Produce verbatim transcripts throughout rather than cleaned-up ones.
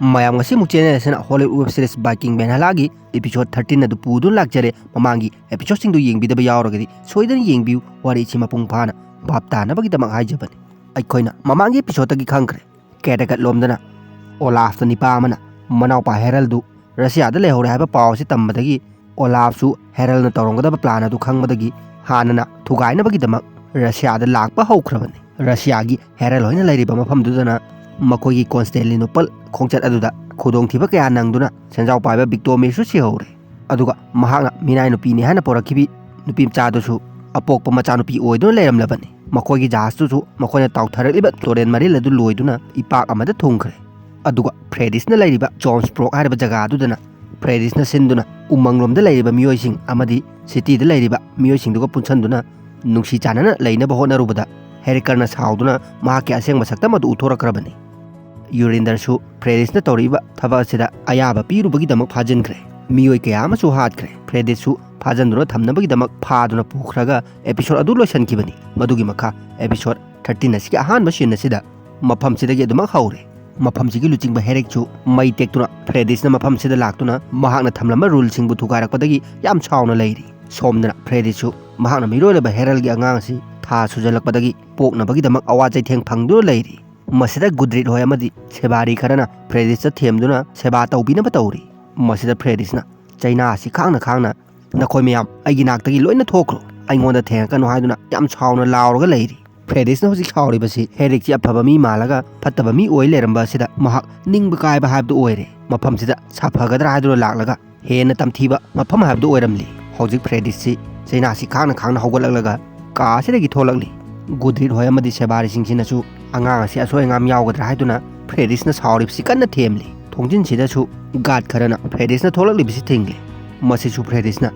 ꯃꯌꯥꯝ, ꯉꯁꯤꯃꯨꯛ ꯆꯦꯅꯦꯜ ꯑꯁꯤꯅ ꯍꯣꯂꯤꯋꯨꯗ ꯋꯦꯕ ꯁꯤꯔꯤꯁ ꯕꯥꯏꯀꯤꯡ ꯚꯦꯟꯍꯂꯥꯒꯤ ꯏꯄꯤꯁꯣꯗ ꯊꯥꯔꯇꯤꯟ ꯑꯗꯨ ꯄꯨꯗꯨꯅ ꯂꯥꯛꯆꯔꯦ꯫ ꯃꯃꯥꯡꯒꯤ ꯏꯄꯤꯁꯣꯗꯁꯤꯡꯗꯨ ꯌꯦꯡꯕꯤꯗꯕ ꯌꯥꯎꯔꯒꯗꯤ ꯁꯣꯏꯗꯅ ꯌꯦꯡꯕꯤꯌꯨ꯫ ꯋꯥꯔꯤꯁꯤ ꯃꯄꯨꯡ ꯐꯥꯅ ꯚꯥꯞ ꯇꯥꯅꯕꯒꯤꯗꯃꯛ ꯍꯥꯏꯖꯕꯅꯤ꯫ ꯑꯩꯈꯣꯏꯅ ꯃꯃꯥꯡꯒꯤ ꯏꯄꯤꯁꯣꯗꯇꯒꯤ ꯈꯪꯈ꯭ꯔꯦ, ꯀꯦꯔꯦꯀꯠ ꯂꯣꯝꯗꯅ ꯑꯣꯂꯥꯐꯇ ꯅꯤꯄꯥ ꯑꯃꯅ ꯃꯅꯥꯎꯄꯥ ꯍꯦꯔꯜꯗꯨ ꯔꯁꯤꯌꯥꯗ ꯂꯩꯍꯧꯔꯦ ꯍꯥꯏꯕ ꯄꯥꯎ ꯑꯁꯤ ꯇꯝꯕꯗꯒꯤ ꯑꯣꯂꯥꯐꯁꯨ ꯍꯦꯔꯜꯅ ꯇꯧꯔꯝꯒꯗꯕ ꯄ꯭ꯂꯥꯟ ꯑꯗꯨ ꯈꯪꯕꯗꯒꯤ ꯍꯥꯟꯅꯅ ꯊꯨꯒꯥꯏꯅꯕꯒꯤꯗꯃꯛ ꯔꯁꯤꯌꯥꯗ ꯂꯥꯛꯄ ꯍꯧꯈ꯭ꯔꯕꯅꯤ꯫ ꯔꯁꯤꯌꯥꯒꯤ ꯍꯦꯔꯜ ꯍꯣꯏꯅ ꯂꯩꯔꯤꯕ ꯃꯐꯝꯗꯨꯗꯅ ꯃꯈꯣꯏꯒꯤ ꯀꯣꯟꯁꯇꯦꯟꯇꯤꯅꯣꯄꯜ ꯈꯣꯡꯆꯠ ꯑꯗꯨꯗ ꯈꯨꯗꯣꯡꯊꯤꯕ ꯀꯌꯥ ꯅꯪꯗꯨꯅ ꯁꯦꯟꯖꯥꯎ ꯄꯥꯏꯕ ꯕꯤꯛꯇꯣꯃꯤꯁꯨ ꯁꯤꯍꯧꯔꯦ꯫ ꯑꯗꯨꯒ ꯃꯍꯥꯛꯅ ꯃꯤꯅꯥꯏ ꯅꯨꯄꯤꯅꯤ ꯍꯥꯏꯅ ꯄꯣꯔꯛꯈꯤꯕꯤ ꯅꯨꯄꯤ ꯃꯆꯥꯗꯨꯁꯨ ꯑꯄꯣꯛꯄ ꯃꯆꯥꯅꯨꯄꯤ ꯑꯣꯏꯗꯨꯅ ꯂꯩꯔꯝꯂꯕꯅꯤ꯫ ꯃꯈꯣꯏꯒꯤ ꯖꯍꯥꯖꯇꯨꯁꯨ ꯃꯈꯣꯏꯅ ꯇꯥꯎꯊꯔꯛꯂꯤꯕ ꯇꯨꯔꯦꯜ ꯃꯔꯤꯜ ꯑꯗꯨ ꯂꯣꯏꯗꯨꯅ ꯏꯄꯥꯛ ꯑꯃꯗ ꯊꯨꯡꯈ꯭ꯔꯦ꯫ ꯑꯗꯨꯒ ꯐ꯭ꯔꯦꯗꯤꯁꯅ ꯂꯩꯔꯤꯕ ꯖꯣꯟꯁꯕ꯭ꯔꯣꯛ ꯍꯥꯏꯔꯤꯕ ꯖꯒꯥ ꯑꯗꯨꯗꯅ ꯐ꯭ꯔꯦꯗꯤꯁꯅ ꯁꯤꯟꯗꯨꯅ ꯎꯃꯪꯂꯣꯝꯗ ꯂꯩꯔꯤꯕ ꯃꯤꯑꯣꯏꯁꯤꯡ ꯑꯃꯗꯤ ꯁꯤꯇꯤꯗ ꯂꯩꯔꯤꯕ ꯃꯤꯑꯣꯏꯁꯤꯡꯗꯨꯒ ꯄꯨꯟꯁꯤꯟꯗꯨꯅ ꯅꯨꯡꯁꯤ ꯆꯥꯟꯅꯅ ꯂꯩꯅꯕ ꯍꯣꯠꯅꯔꯨꯕꯗ ꯍꯦꯔꯤꯀꯔꯅ ꯁꯥꯎꯗꯨꯅ ꯃꯍꯥꯛꯀꯤ ꯑꯁꯦꯡꯕ ꯁꯛꯇꯝ ꯑꯗꯨ ꯎꯠꯊꯣꯔꯛꯈ꯭ꯔꯕꯅꯤ꯫ ꯌꯨꯔꯤꯟꯗꯔꯁꯨ ꯐ꯭ꯔꯦꯗꯤꯁꯅ ꯇꯧꯔꯛꯏꯕ ꯊꯕꯛ ꯑꯁꯤꯗ ꯑꯌꯥꯕ ꯄꯤꯔꯨꯕꯒꯤꯗꯃꯛ ꯐꯥꯖꯤꯟꯈ꯭ꯔꯦ꯫ ꯃꯤꯑꯣꯏ ꯀꯌꯥ ꯑꯃꯁꯨ ꯍꯥꯠꯈ꯭ꯔꯦ꯫ ꯐ꯭ꯔꯦꯗꯤꯁꯁꯨ ꯐꯥꯖꯤꯟꯗꯨꯅ ꯊꯝꯅꯕꯒꯤꯗꯃꯛ ꯐꯥꯗꯨꯅ ꯄꯨꯈ꯭ꯔꯒ ꯏꯄꯤꯁꯣꯗ ꯑꯗꯨ ꯂꯣꯏꯁꯤꯟꯈꯤꯕꯅꯤ꯫ ꯃꯗꯨꯒꯤ ꯃꯈꯥ ꯏꯄꯤꯁꯣꯗ ꯊꯥꯔꯇꯤꯟ ꯑꯁꯤꯒꯤ ꯑꯍꯥꯟꯕ ꯁꯤꯟ ꯑꯁꯤꯗ ꯃꯐꯝꯁꯤꯗꯒꯤ ꯑꯗꯨꯃꯛ ꯍꯧꯔꯦ꯫ ꯃꯐꯝꯁꯤꯒꯤ ꯂꯨꯆꯤꯡꯕ ꯍꯦꯔꯤꯛꯁꯨ ꯃꯩ ꯇꯦꯛꯇꯨꯅ ꯐ꯭ꯔꯦꯗꯤꯁꯅ ꯃꯐꯝꯁꯤꯗ ꯂꯥꯛꯇꯨꯅ ꯃꯍꯥꯛꯅ ꯊꯝꯂꯝꯕ ꯔꯨꯜꯁꯤꯡꯕꯨ ꯊꯨꯒꯥꯏꯔꯛꯄꯗꯒꯤ ꯌꯥꯝ ꯁꯥꯎꯅ ꯂꯩꯔꯤ꯫ ꯁꯣꯝꯗꯅ ꯐ꯭ꯔꯦꯗꯤꯁꯁꯨ ꯃꯍꯥꯛꯅ ꯃꯤꯔꯣꯜꯂꯕ ꯍꯦꯔꯜꯒꯤ ꯑꯉꯥꯡ ꯑꯁꯤ ꯊꯥ ꯁꯨꯖꯜꯂꯛꯄꯗꯒꯤ ꯄꯣꯛꯅꯕꯒꯤꯗꯃꯛ ꯑꯋꯥ ꯆꯩꯊꯦꯡ ꯐꯪꯗꯨꯅ ꯂꯩꯔꯤ꯫ ꯃꯁꯤꯗ ꯒꯨꯗ꯭ꯔꯤꯠ ꯍꯣꯏ ꯑꯃꯗꯤ ꯁꯦꯕꯥꯔꯤ ꯈꯔꯅ ꯐ꯭ꯔꯦꯗꯤꯁꯇ ꯊꯦꯝꯗꯨꯅ ꯁꯦꯕꯥ ꯇꯧꯕꯤꯅꯕ ꯇꯧꯔꯤ꯫ ꯃꯁꯤꯗ ꯐ꯭ꯔꯦꯗꯤꯁꯅ ꯆꯩꯅꯥ ꯑꯁꯤ ꯈꯥꯡꯅ ꯈꯥꯡꯅ "ꯅꯈꯣꯏ ꯃꯌꯥꯝ ꯑꯩꯒꯤ ꯅꯥꯛꯇꯒꯤ ꯂꯣꯏꯅ ꯊꯣꯛꯈ꯭ꯔꯣ, ꯑꯩꯉꯣꯟꯗ ꯊꯦꯡꯉꯛꯀꯅꯨ" ꯍꯥꯏꯗꯨꯅ ꯌꯥꯝ ꯁꯥꯎꯅ ꯂꯥꯎꯔꯒ ꯂꯩꯔꯤ꯫ ꯐ꯭ꯔꯦꯗꯤꯁꯅ ꯍꯧꯖꯤꯛ ꯁꯥꯎꯔꯤꯕꯁꯤ ꯍꯦꯔꯤꯛꯁꯤ ꯑꯐꯕ ꯃꯤ ꯃꯥꯜꯂꯒ ꯐꯠꯇꯕ ꯃꯤ ꯑꯣꯏ ꯂꯩꯔꯝꯕ ꯑꯁꯤꯗ ꯃꯍꯥꯛ ꯅꯤꯡꯕ ꯀꯥꯏꯕ ꯍꯥꯏꯕꯗꯨ ꯑꯣꯏꯔꯦ꯫ ꯃꯐꯝꯁꯤꯗ ꯁꯥꯐꯒꯗ꯭ꯔꯥ ꯍꯥꯏꯗꯨꯅ ꯂꯥꯛꯂꯒ ꯍꯦꯟꯅ ꯇꯝꯊꯤꯕ ꯃꯐꯝ ꯍꯥꯏꯕꯗꯨ ꯑꯣꯏꯔꯝꯂꯤ꯫ ꯍꯧꯖꯤꯛ ꯐ꯭ꯔꯦꯗꯤꯁꯁꯤ ꯆꯩꯅꯥꯁꯤ ꯈꯥꯡꯅ ꯈꯥꯡꯅ ꯍꯧꯒꯠꯂꯛꯂꯒ ꯀꯥ ꯑꯁꯤꯗꯒꯤ ꯊꯣꯛꯂꯛꯂꯤ꯫ ꯒꯨꯗ꯭ꯔꯤꯠ ꯍꯣꯏ ꯑꯃꯗꯤ ꯁꯦꯕꯥꯔꯤꯁꯤꯡꯁꯤꯅꯁꯨ ꯑꯉꯥꯡ ꯑꯁꯤ ꯑꯁꯣꯏ ꯑꯉꯥꯝ ꯌꯥꯎꯒꯗ꯭ꯔꯥ ꯍꯥꯏꯗꯨꯅ ꯐ꯭ꯔꯦꯗꯤꯁꯅ ꯁꯥꯎꯔꯤꯕꯁꯤ ꯀꯟꯅ ꯊꯦꯝꯂꯤ꯫ ꯊꯣꯡꯖꯤꯟꯁꯤꯗꯁꯨ ꯒꯥꯔꯗ ꯈꯔꯅ ꯐ꯭ꯔꯦꯗꯤꯁꯅ ꯊꯣꯛꯂꯛꯂꯤꯕꯁꯤ ꯊꯤꯡꯂꯤ꯫ ꯃꯁꯤꯁꯨ ꯐ꯭ꯔꯦꯗꯤꯁꯅ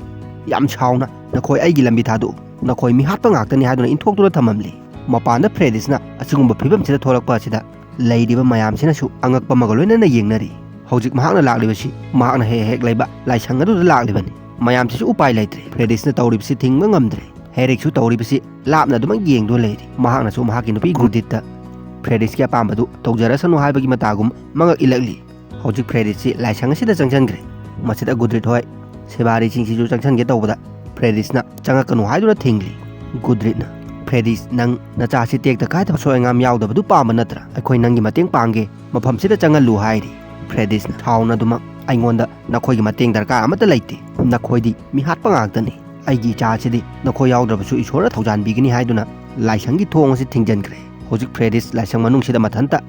ꯌꯥꯝ ꯁꯥꯎꯅ "ꯅꯈꯣꯏ ꯑꯩꯒꯤ ꯂꯝꯕꯤ ꯊꯥꯗꯣꯛꯎ, ꯅꯈꯣꯏ ꯃꯤꯍꯥꯠꯄ ꯉꯥꯛꯇꯅꯤ" ꯍꯥꯏꯗꯨꯅ ꯏꯟꯊꯣꯛꯇꯨꯅ ꯊꯝꯃꯝꯂꯤ꯫ ꯃꯄꯥꯟꯗ ꯐ꯭ꯔꯦꯗꯤꯁꯅ ꯑꯁꯤꯒꯨꯝꯕ ꯐꯤꯕꯝꯁꯤꯗ ꯊꯣꯛꯂꯛꯄ ꯑꯁꯤꯗ ꯂꯩꯔꯤꯕ ꯃꯌꯥꯝꯁꯤꯅꯁꯨ ꯑꯉꯛꯄ ꯑꯃꯒ ꯂꯣꯏꯅꯅ ꯌꯦꯡꯅꯔꯤ꯫ ꯍꯧꯖꯤꯛ ꯃꯍꯥꯛꯅ ꯂꯥꯛꯂꯤꯕꯁꯤ ꯃꯍꯥꯛꯅ ꯍꯦꯛ ꯍꯦꯛ ꯂꯩꯕ ꯂꯥꯏꯁꯪ ꯑꯗꯨꯗ ꯂꯥꯛꯂꯤꯕꯅꯤ꯫ ꯃꯌꯥꯝꯁꯤꯁꯨ ꯎꯄꯥꯏ ꯂꯩꯇ꯭ꯔꯦ꯫ ꯐ꯭ꯔꯦꯗꯤꯁꯅ ꯇꯧꯔꯤꯕꯁꯤ ꯊꯤꯡꯕ ꯉꯝꯗ꯭ꯔꯦ꯫ ꯍꯦꯔꯤꯛꯁꯨ ꯇꯧꯔꯤꯕꯁꯤ ꯂꯥꯞꯅ ꯑꯗꯨꯃꯛ ꯌꯦꯡꯗꯨꯅ ꯂꯩꯔꯤ꯫ ꯃꯍꯥꯛꯅꯁꯨ ꯃꯍꯥꯛꯀꯤ ꯅꯨꯄꯤ ꯒꯨꯗꯤꯠꯇ ꯐ꯭ꯔꯦꯗꯤꯁꯀꯤ ꯑꯄꯥꯝꯕꯗꯨ ꯇꯧꯖꯔꯁꯅꯨ ꯍꯥꯏꯕꯒꯤ ꯃꯇꯥꯒꯨꯝ ꯃꯉꯛ ꯏꯜꯂꯛꯂꯤ꯫ ꯍꯧꯖꯤꯛ ꯐ꯭ꯔꯦꯗꯤꯁꯁꯤ ꯂꯥꯏꯁꯪ ꯑꯁꯤꯗ ꯆꯪꯁꯤꯟꯈ꯭ꯔꯦ꯫ ꯃꯁꯤꯗ ꯒꯨꯗ꯭ꯔꯤꯠ ꯍꯣꯏ ꯁꯦꯕꯥꯔꯤꯁꯤꯡꯁꯤꯁꯨ ꯆꯪꯁꯤꯟꯒꯦ ꯇꯧꯕꯗ ꯐ꯭ꯔꯦꯗꯤꯁꯅ ꯆꯪꯉꯛꯀꯅꯨ ꯍꯥꯏꯗꯨꯅ ꯊꯤꯡꯂꯤ꯫ ꯒꯨꯗ꯭ꯔꯤꯠꯅ, "ꯐ꯭ꯔꯦꯗꯤꯁ, ꯅꯪ ꯅꯆꯥꯁꯤ ꯇꯦꯛꯇ ꯀꯥꯏꯗꯕ ꯑꯁꯣꯏ ꯑꯉꯥꯝ ꯌꯥꯎꯗꯕꯗꯨ ꯄꯥꯝꯕ ꯅꯠꯇ꯭ꯔꯥ? ꯑꯩꯈꯣꯏ ꯅꯪꯒꯤ ꯃꯇꯦꯡ ꯄꯥꯡꯒꯦ, ꯃꯐꯝꯁꯤꯗ ꯆꯪꯍꯜꯂꯨ" ꯍꯥꯏꯔꯤ꯫ ꯐ꯭ꯔꯦꯗꯤꯁꯅ ꯁꯥꯎꯅꯗꯨꯃꯛ, "ꯑꯩꯉꯣꯟꯗ ꯅꯈꯣꯏꯒꯤ ꯃꯇꯦꯡ ꯗꯔꯀꯥꯔ ꯑꯃꯠꯇ ꯂꯩꯇꯦ, ꯅꯈꯣꯏꯗꯤ ꯃꯤꯍꯥꯠꯄ ꯉꯥꯛꯇꯅꯤ꯫ ꯑꯩꯒꯤ ꯏꯆꯥꯁꯤꯗꯤ ꯅꯈꯣꯏ ꯌꯥꯎꯗ꯭ꯔꯕꯁꯨ ꯏꯁꯣꯔꯅ ꯊꯧꯖꯥꯟꯕꯤꯒꯅꯤ" ꯍꯥꯏꯗꯨꯅ ꯂꯥꯏꯁꯪꯒꯤ ꯊꯣꯡ ꯑꯁꯤ ꯊꯤꯡꯖꯤꯟꯈ꯭ꯔꯦ꯫ ꯍꯧꯖꯤꯛ ꯐ꯭ꯔꯦꯗꯤꯁ ꯂꯥꯏꯁꯪ ꯃꯅꯨꯡꯁꯤꯗ ꯃꯊꯟꯇ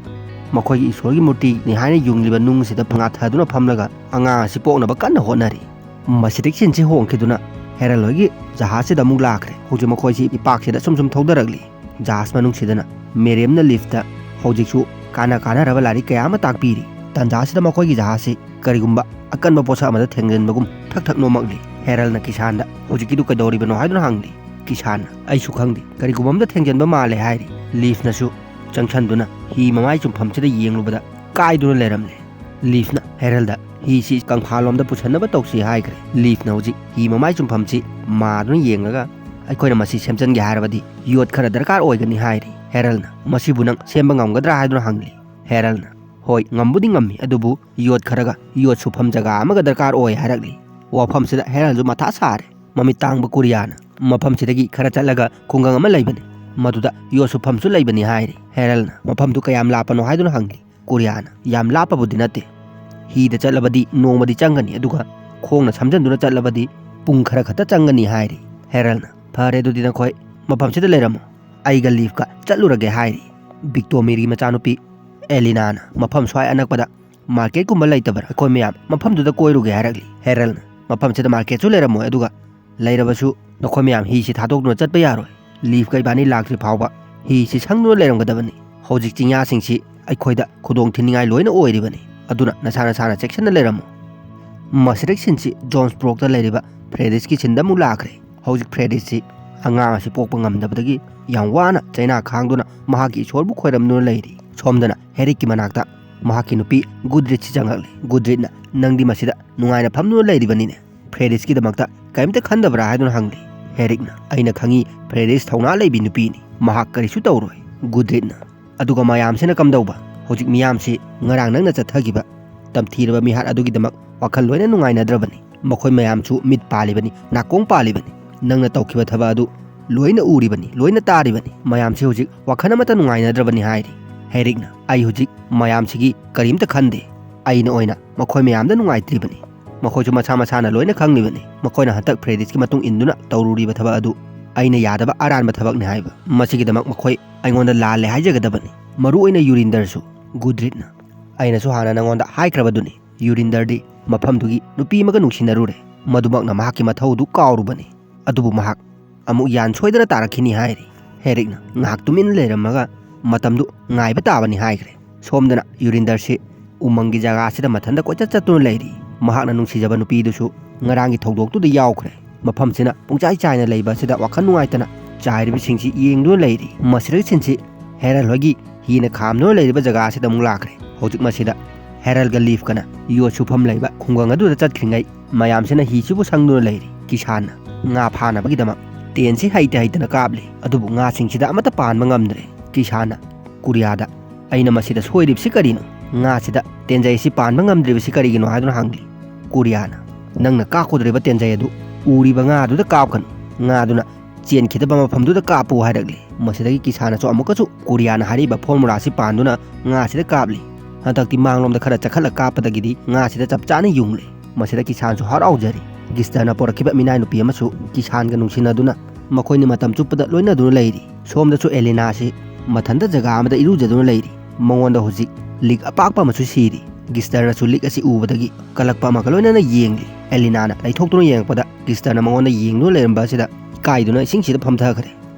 ꯃꯈꯣꯏꯒꯤ ꯏꯁꯣꯔꯒꯤ ꯃꯨꯔꯇꯤꯅꯤ ꯍꯥꯏꯅ ꯌꯨꯡꯂꯤꯕ ꯅꯨꯡꯁꯤꯗ ꯉꯥꯊꯗꯨꯅ ꯐꯝꯂꯒ ꯑꯉꯥꯡ ꯑꯁꯤ ꯄꯣꯛꯅꯕ ꯀꯟꯅ ꯍꯣꯠꯅꯔꯤ꯫ ꯃꯁꯤꯗꯒꯤ ꯁꯤꯟꯁꯤ ꯍꯣꯡꯈꯤꯗꯨꯅ ꯍꯦꯔꯜ ꯍꯣꯏꯒꯤ ꯖꯍꯥꯖꯁꯤꯗ ꯑꯃꯨꯛ ꯂꯥꯛꯈ꯭ꯔꯦ꯫ ꯍꯧꯖꯤꯛ ꯃꯈꯣꯏꯁꯤ ꯏꯄꯥꯛꯁꯤꯗ ꯁꯨꯝ ꯁꯨꯝ ꯊꯧꯗꯔꯛꯂꯤ꯫ ꯖꯍꯥꯖ ꯃꯅꯨꯡꯁꯤꯗꯅ ꯃꯦꯔꯦꯝꯅ ꯂꯤꯐꯇ ꯍꯧꯖꯤꯛꯁꯨ ꯀꯥꯟꯅ ꯀꯥꯟꯅꯔꯕ ꯂꯥꯏꯔꯤꯛ ꯀꯌꯥ ꯑꯃ ꯇꯥꯛꯄꯤꯔꯤ꯫ ꯇꯥꯟꯖꯥꯁꯤꯗ ꯃꯈꯣꯏꯒꯤ ꯖꯍꯥꯖꯁꯤ ꯀꯔꯤꯒꯨꯝꯕ ꯑꯀꯟꯕ ꯄꯣꯠꯁꯛ ꯑꯃꯗ ꯊꯦꯡꯖꯤꯟꯕꯒꯨꯝ ꯊꯛ ꯊꯛ ꯅꯣꯝꯃꯛꯂꯤ꯫ ꯍꯦꯔꯜꯅ ꯀꯤꯁꯥꯟꯗ, "ꯍꯧꯖꯤꯛꯀꯤꯗꯨ ꯀꯩꯗꯧꯔꯤꯕꯅꯣ?" ꯍꯥꯏꯗꯨꯅ ꯍꯪꯂꯤ꯫ ꯀꯤꯁꯥꯟꯅ, "ꯑꯩꯁꯨ ꯈꯪꯗꯦ, ꯀꯔꯤꯒꯨꯝꯕ ꯑꯃꯗ ꯊꯦꯡꯖꯤꯟꯕ ꯃꯥꯜꯂꯦ" ꯍꯥꯏꯔꯤ꯫ ꯂꯤꯐꯅꯁꯨ ꯆꯪꯁꯟꯗꯨꯅ ꯍꯤ ꯃꯃꯥꯏ ꯆꯨꯝꯐꯝꯁꯤꯗ ꯌꯦꯡꯂꯨꯕꯗ ꯀꯥꯏꯗꯨꯅ ꯂꯩꯔꯝꯂꯦ꯫ ꯂꯤꯐꯅ ꯍꯦꯔꯜꯗ ꯍꯤꯁꯤ ꯀꯪꯐꯥꯜꯂꯣꯝꯗ ꯄꯨꯁꯟꯅꯕ ꯇꯧꯁꯤ ꯍꯥꯏꯈ꯭ꯔꯦ꯫ ꯂꯤꯐꯅ ꯍꯧꯖꯤꯛ ꯍꯤ ꯃꯃꯥꯏ ꯆꯨꯝꯐꯝꯁꯤ ꯃꯥꯗꯨꯅ ꯌꯦꯡꯂꯒ, "ꯑꯩꯈꯣꯏꯅ ꯃꯁꯤ ꯁꯦꯝꯖꯤꯟꯒꯦ ꯍꯥꯏꯔꯕꯗꯤ ꯌꯣꯠ ꯈꯔ ꯗꯔꯀꯥꯔ ꯑꯣꯏꯒꯅꯤ" ꯍꯥꯏꯔꯤ꯫ ꯍꯦꯔꯜꯅ, "ꯃꯁꯤꯕꯨ ꯅꯪ ꯁꯦꯝꯕ ꯉꯝꯒꯗ꯭ꯔꯥ?" ꯍꯥꯏꯗꯨꯅ ꯍꯪꯂꯤ꯫ ꯍꯦꯔꯜꯅ, "ꯍꯣꯏ, ꯉꯝꯕꯨꯗꯤ ꯉꯝꯃꯤ, ꯑꯗꯨꯕꯨ ꯌꯣꯠ ꯈꯔꯒ ꯌꯣꯠ ꯁꯨꯐꯝ ꯖꯒꯥ ꯑꯃꯒ ꯗꯔꯀꯥꯔ ꯑꯣꯏ" ꯍꯥꯏꯔꯛꯂꯤ꯫ ꯋꯥꯐꯝꯁꯤꯗ ꯍꯦꯔꯜꯁꯨ ꯃꯊꯥ ꯁꯥꯔꯦ꯫ ꯃꯃꯤꯠ ꯇꯥꯡꯕ ꯀꯨꯔꯤꯌꯥꯅ, "ꯃꯐꯝꯁꯤꯗꯒꯤ ꯈꯔ ꯆꯠꯂꯒ ꯈꯨꯡꯒꯪ ꯑꯃ ꯂꯩꯕꯅꯤ, ꯃꯗꯨꯗ ꯌꯣꯠ ꯁꯨꯐꯝꯁꯨ ꯂꯩꯕꯅꯤ" ꯍꯥꯏꯔꯤ꯫ ꯍꯦꯔꯜꯅ, "ꯃꯐꯝꯗꯨ ꯀꯌꯥꯝ ꯂꯥꯞꯄꯅꯣ?" ꯍꯥꯏꯗꯨꯅ ꯍꯪꯂꯤ꯫ ꯀꯨꯔꯤꯌꯥꯅ, "ꯌꯥꯝ ꯂꯥꯞꯄꯕꯨꯗꯤ ꯅꯠꯇꯦ, ꯍꯤꯗ ꯆꯠꯂꯕꯗꯤ ꯅꯣꯡꯃꯗꯤ ꯆꯪꯒꯅꯤ, ꯑꯗꯨꯒ ꯈꯣꯡꯅ ꯁꯝꯖꯟꯗꯨꯅ ꯆꯠꯂꯕꯗꯤ ꯄꯨꯡ ꯈꯔ ꯈꯛꯇ ꯆꯪꯒꯅꯤ" ꯍꯥꯏꯔꯤ꯫ ꯍꯦꯔꯜꯅ, "ꯐꯔꯦ, ꯑꯗꯨꯗꯤ ꯅꯈꯣꯏ ꯃꯐꯝꯁꯤꯗ ꯂꯩꯔꯝꯃꯣ, ꯑꯩꯒ ꯂꯤꯐꯀ ꯆꯠꯂꯨꯔꯒꯦ" ꯍꯥꯏꯔꯤ꯫ ꯕꯤꯛꯇꯣꯃꯤꯔꯒꯤ ꯃꯆꯥꯅꯨꯄꯤ ꯑꯦꯂꯤꯅꯥꯅ, "ꯃꯐꯝ ꯁ꯭ꯋꯥꯏ ꯑꯅꯛꯄꯗ ꯃꯥꯔꯀꯦꯠꯀꯨꯝꯕ ꯂꯩꯇꯕ꯭ꯔꯥ? ꯑꯩꯈꯣꯏ ꯃꯌꯥꯝ ꯃꯐꯝꯗꯨꯗ ꯀꯣꯏꯔꯨꯒꯦ" ꯍꯥꯏꯔꯛꯂꯤ꯫ ꯍꯦꯔꯜꯅ, "ꯃꯐꯝꯁꯤꯗ ꯃꯥꯔꯀꯦꯠꯁꯨ ꯂꯩꯔꯝꯃꯣꯏ, ꯑꯗꯨꯒ ꯂꯩꯔꯕꯁꯨ ꯅꯈꯣꯏ ꯃꯌꯥꯝ ꯍꯤꯁꯤ ꯊꯥꯗꯣꯛꯇꯨꯅ ꯆꯠꯄ ꯌꯥꯔꯣꯏ꯫ ꯂꯤꯐꯀ ꯏꯕꯥꯅꯤ ꯂꯥꯛꯇ꯭ꯔꯤ ꯐꯥꯎꯕ ꯍꯤꯁꯤ ꯁꯪꯗꯨꯅ ꯂꯩꯔꯝꯒꯗꯕꯅꯤ꯫ ꯍꯧꯖꯤꯛ ꯆꯤꯡꯌꯥꯁꯤꯡꯁꯤ ꯑꯩꯈꯣꯏꯗ ꯈꯨꯗꯣꯡ ꯊꯤꯅꯤꯡꯉꯥꯏ ꯂꯣꯏꯅ ꯑꯣꯏꯔꯤꯕꯅꯤ, ꯑꯗꯨꯅ ꯅꯁꯥ ꯅꯁꯥꯅ ꯆꯦꯛꯁꯤꯟꯅ ꯂꯩꯔꯝꯃꯨ"꯫ ꯃꯁꯤꯗꯒꯤ ꯁꯤꯟꯁꯤ ꯖꯣꯟꯁꯕ꯭ꯔꯣꯛꯇ ꯂꯩꯔꯤꯕ ꯐ꯭ꯔꯦꯗꯤꯁꯀꯤ ꯁꯤꯟꯗ ꯑꯃꯨꯛ ꯂꯥꯛꯈ꯭ꯔꯦ꯫ ꯍꯧꯖꯤꯛ ꯐ꯭ꯔꯦꯗꯤꯁꯁꯤ ꯑꯉꯥꯡ ꯑꯁꯤ ꯄꯣꯛꯄ ꯉꯝꯗꯕꯗꯒꯤ ꯌꯥꯝ ꯋꯥꯅ ꯆꯩꯅꯥ ꯈꯥꯡꯗꯨꯅ ꯃꯍꯥꯛꯀꯤ ꯏꯁꯣꯔꯕꯨ ꯈꯣꯏꯔꯝꯗꯨꯅ ꯂꯩꯔꯤ꯫ ꯁꯣꯝꯗꯅ ꯍꯦꯔꯤꯛꯀꯤ ꯃꯅꯥꯛꯇ ꯃꯍꯥꯛꯀꯤ ꯅꯨꯄꯤ ꯒꯨꯗ꯭ꯔꯤꯠꯁꯤ ꯆꯪꯂꯛꯂꯤ꯫ ꯒꯨꯗ꯭ꯔꯤꯠꯅ, "ꯅꯪꯗꯤ ꯃꯁꯤꯗ ꯅꯨꯡꯉꯥꯏꯅ ꯐꯝꯗꯨꯅ ꯂꯩꯔꯤꯕꯅꯤꯅꯦ, ꯐ꯭ꯔꯦꯗꯤꯁꯀꯤꯗꯃꯛꯇ ꯀꯔꯤꯝꯇ ꯈꯟꯗꯕ꯭ꯔꯥ?" ꯍꯥꯏꯗꯨꯅ ꯍꯪꯂꯤ꯫ ꯍꯦꯔꯤꯛꯅ, "ꯑꯩꯅ ꯈꯪꯏ, ꯐ꯭ꯔꯦꯗꯤꯁ ꯊꯧꯅꯥ ꯂꯩꯕꯤ ꯅꯨꯄꯤꯅꯤ, ꯃꯍꯥꯛ ꯀꯔꯤꯁꯨ ꯇꯧꯔꯣꯏ"꯫ ꯒꯨꯗ꯭ꯔꯤꯠꯅ, "ꯑꯗꯨꯒ ꯃꯌꯥꯝꯁꯤꯅ ꯀꯝꯗꯧꯕ? ꯍꯧꯖꯤꯛ ꯃꯤꯌꯥꯝꯁꯤ ꯉꯔꯥꯡ ꯅꯪꯅ ꯆꯠꯊꯈꯤꯕ ꯇꯝꯊꯤꯔꯕ ꯃꯤꯍꯥꯠ ꯑꯗꯨꯒꯤꯗꯃꯛ ꯋꯥꯈꯜ ꯂꯣꯏꯅ ꯅꯨꯡꯉꯥꯏꯅꯗ꯭ꯔꯕꯅꯤ꯫ ꯃꯈꯣꯏ ꯃꯌꯥꯝꯁꯨ ꯃꯤꯠ ꯄꯥꯜꯂꯤꯕꯅꯤ, ꯅꯥꯀꯣꯡ ꯄꯥꯜꯂꯤꯕꯅꯤ꯫ ꯅꯪꯅ ꯇꯧꯈꯤꯕ ꯊꯕꯛ ꯑꯗꯨ ꯂꯣꯏꯅ ꯎꯔꯤꯕꯅꯤ, ꯂꯣꯏꯅ ꯇꯥꯔꯤꯕꯅꯤ꯫ ꯃꯌꯥꯝꯁꯤ ꯍꯧꯖꯤꯛ ꯋꯥꯈꯜ ꯑꯃꯠꯇ ꯅꯨꯡꯉꯥꯏꯅꯗ꯭ꯔꯕꯅꯤ ꯍꯥꯏꯔꯤ꯫ ꯍꯦꯔꯤꯛꯅ, "ꯑꯩ ꯍꯧꯖꯤꯛ ꯃꯌꯥꯝꯁꯤꯒꯤ ꯀꯔꯤꯝꯇ ꯈꯟꯗꯦ꯫ ꯑꯩꯅ ꯑꯣꯏꯅ ꯃꯈꯣꯏ ꯃꯌꯥꯝꯗ ꯅꯨꯡꯉꯥꯏꯇ꯭ꯔꯤꯕꯅꯤ꯫ ꯃꯈꯣꯏꯁꯨ ꯃꯁꯥ ꯃꯁꯥꯅ ꯂꯣꯏꯅ ꯈꯪꯂꯤꯕꯅꯤ꯫ ꯃꯈꯣꯏꯅ ꯍꯟꯗꯛ ꯐ꯭ꯔꯦꯗꯤꯁꯀꯤ ꯃꯇꯨꯡ ꯏꯟꯗꯨꯅ ꯇꯧꯔꯨꯔꯤꯕ ꯊꯕꯛ ꯑꯗꯨ ꯑꯩꯅ ꯌꯥꯗꯕ ꯑꯔꯥꯟꯕ ꯊꯕꯛꯅꯤ ꯍꯥꯏꯕ꯫ ꯃꯁꯤꯒꯤꯗꯃꯛ ꯃꯈꯣꯏ ꯑꯩꯉꯣꯟꯗ ꯂꯥꯜꯂꯦ ꯍꯥꯏꯖꯒꯗꯕꯅꯤ꯫ ꯃꯔꯨ ꯑꯣꯏꯅ ꯌꯨꯔꯤꯟꯗꯔꯁꯨ꯫" ꯒꯨꯗ꯭ꯔꯤꯠꯅ, "ꯑꯩꯅꯁꯨ ꯍꯥꯟꯅ ꯅꯉꯣꯟꯗ ꯍꯥꯏꯈ꯭ꯔꯕꯗꯨꯅꯤ, ꯌꯨꯔꯤꯟꯗꯔꯗꯤ ꯃꯐꯝꯗꯨꯒꯤ ꯅꯨꯄꯤ ꯑꯃꯒ ꯅꯨꯡꯁꯤꯅꯔꯨꯔꯦ꯫ ꯃꯗꯨꯃꯛꯅ ꯃꯍꯥꯛꯀꯤ ꯃꯊꯧꯗꯨ ꯀꯥꯎꯔꯨꯕꯅꯤ꯫ ꯑꯗꯨꯕꯨ ꯃꯍꯥꯛ ꯑꯃꯨꯛ ꯌꯥꯟ ꯁꯣꯏꯗꯅ ꯇꯥꯔꯛꯈꯤꯅꯤ" ꯍꯥꯏꯔꯤ꯫ ꯍꯦꯔꯤꯛꯅ ꯉꯥꯏꯍꯥꯛ ꯇꯨꯃꯤꯟꯅ ꯂꯩꯔꯝꯃꯒ ꯃꯇꯝꯗꯨ ꯉꯥꯏꯕ ꯇꯥꯕꯅꯤ ꯍꯥꯏꯈ꯭ꯔꯦ꯫ ꯁꯣꯝꯗꯅ ꯌꯨꯔꯤꯟꯗꯔꯁꯤ ꯎꯃꯪꯒꯤ ꯖꯒꯥꯁꯤꯗ ꯃꯊꯟꯇ ꯀꯣꯏꯆꯠ ꯆꯠꯇꯨꯅ ꯂꯩꯔꯤ꯫ ꯃꯍꯥꯛꯅ ꯅꯨꯡꯁꯤꯖꯕ ꯅꯨꯄꯤꯗꯨꯁꯨ ꯉꯔꯥꯡꯒꯤ ꯊꯧꯗꯣꯛꯇꯨꯗ ꯌꯥꯎꯈ꯭ꯔꯦ꯫ ꯃꯐꯝꯁꯤꯅ ꯄꯨꯡꯆꯥꯏ ꯆꯥꯏꯅ ꯂꯩꯕ ꯑꯁꯤꯗ ꯋꯥꯈꯜ ꯅꯨꯡꯉꯥꯏꯇꯅ ꯆꯥꯏꯔꯤꯕꯁꯤꯡꯁꯤ ꯌꯦꯡꯗꯨꯅ ꯂꯩꯔꯤ꯫ ꯃꯁꯤꯗꯒꯤ ꯁꯤꯟꯁꯤ ꯍꯦꯔꯜ ꯍꯣꯏꯒꯤ ꯍꯤꯅ ꯈꯥꯝꯗꯨꯅ ꯂꯩꯔꯤꯕ ꯖꯒꯥ ꯑꯁꯤꯗ ꯑꯃꯨꯛ ꯂꯥꯛꯈ꯭ꯔꯦ꯫ ꯍꯧꯖꯤꯛ ꯃꯁꯤꯗ ꯍꯦꯔꯜꯒ ꯂꯤꯐꯀꯅ ꯌꯣꯠ ꯁꯨꯐꯝ ꯂꯩꯕ ꯈꯨꯡꯒꯪ ꯑꯗꯨꯗ ꯆꯠꯈ꯭ꯔꯤꯉꯩ ꯃꯌꯥꯝꯁꯤꯅ ꯍꯤꯁꯤꯕꯨ ꯁꯪꯗꯨꯅ ꯂꯩꯔꯤ꯫ ꯀꯤꯁꯥꯟꯅ ꯉꯥ ꯐꯥꯅꯕꯒꯤꯗꯃꯛ ꯇꯦꯟꯁꯤ ꯍꯩꯇ ꯍꯩꯇꯅ ꯀꯥꯞꯂꯤ꯫ ꯑꯗꯨꯕꯨ ꯉꯥꯁꯤꯡꯁꯤꯗ ꯑꯃꯠꯇ ꯄꯥꯟꯕ ꯉꯝꯗ꯭ꯔꯦ꯫ ꯀꯤꯁꯥꯟꯅ ꯀꯨꯔꯤꯌꯥꯗ, "ꯑꯩꯅ ꯃꯁꯤꯗ ꯁꯣꯏꯔꯤꯕꯁꯤ ꯀꯔꯤꯅꯣ? ꯉꯥꯁꯤꯗ ꯇꯦꯟꯖꯩ ꯑꯁꯤ ꯄꯥꯟꯕ ꯉꯝꯗ꯭ꯔꯤꯕꯁꯤ ꯀꯔꯤꯒꯤꯅꯣ?" ꯍꯥꯏꯗꯨꯅ ꯍꯪꯂꯤ꯫ ꯀꯨꯔꯤꯌꯥꯅ, "ꯅꯪꯅ ꯀꯥꯞꯀꯗꯧꯔꯤꯕ ꯇꯦꯟꯖꯩ ꯑꯗꯨ ꯎꯔꯤꯕ ꯉꯥꯗꯨꯗ ꯀꯥꯞꯀꯅꯨ꯫ ꯉꯥꯗꯨꯅ ꯆꯦꯟꯈꯤꯗꯕ ꯃꯐꯝꯗꯨꯗ ꯀꯥꯞꯄꯨ" ꯍꯥꯏꯔꯛꯂꯤ꯫ ꯃꯁꯤꯗꯒꯤ ꯀꯤꯁꯥꯟꯅꯁꯨ ꯑꯃꯨꯛꯀꯁꯨ ꯀꯨꯔꯤꯌꯥꯅ ꯍꯥꯏꯔꯤꯕ ꯐꯣꯔꯃꯨꯂꯥꯁꯤ ꯄꯥꯟꯗꯨꯅ ꯉꯥꯁꯤꯗ ꯀꯥꯞꯂꯤ꯫ ꯍꯟꯗꯛꯇꯤ ꯃꯥꯡꯂꯣꯝꯗ ꯈꯔ ꯆꯈꯠꯂ ꯀꯥꯞꯄꯗꯒꯤꯗꯤ ꯉꯥꯁꯤꯗ ꯆꯞ ꯆꯥꯅ ꯌꯨꯡꯂꯦ꯫ ꯃꯁꯤꯗ ꯀꯤꯁꯥꯟꯁꯨ ꯍꯔꯥꯎꯖꯔꯤ꯫ ꯒꯤꯁꯇꯔꯅ ꯄꯨꯔꯛꯈꯤꯕ ꯃꯤꯅꯥꯏ ꯅꯨꯄꯤ ꯑꯃꯁꯨ ꯀꯤꯁꯥꯟꯒ ꯅꯨꯡꯁꯤꯅꯗꯨꯅ ꯃꯈꯣꯏꯅꯤ ꯃꯇꯝ ꯆꯨꯞꯄꯗ ꯂꯣꯏꯅꯗꯨꯅ ꯂꯩꯔꯤ꯫ ꯁꯣꯝꯗꯁꯨ ꯑꯦꯂꯤꯅꯥꯁꯤ ꯃꯊꯟꯇ ꯖꯒꯥ ꯑꯃꯗ ꯏꯔꯨꯖꯗꯨꯅ ꯂꯩꯔꯤ꯫ ꯃꯉꯣꯟꯗ ꯍꯧꯖꯤꯛ ꯂꯤꯛ ꯑꯄꯥꯛꯄ ꯑꯃꯁꯨ ꯁꯤꯔꯤ꯫ ꯒꯤꯁꯇꯔꯅꯁꯨ ꯂꯤꯛ ꯑꯁꯤ ꯎꯕꯗꯒꯤ ꯀꯜꯂꯛꯄ ꯑꯃꯒ ꯂꯣꯏꯅꯅ ꯌꯦꯡꯂꯤ꯫ ꯑꯦꯂꯤꯅꯥꯅ ꯂꯩꯊꯣꯛꯇꯨꯅ ꯌꯦꯡꯂꯛꯄꯗ ꯒꯤꯁꯇꯔꯅ ꯃꯉꯣꯟꯗ ꯌꯦꯡꯗꯨꯅ ꯂꯩꯔꯝꯕ ꯑꯁꯤꯗ ꯏꯀꯥꯏꯗꯨꯅ ꯏꯁꯤꯡꯁꯤꯗ ꯐꯝꯊꯈ꯭ꯔꯦ꯫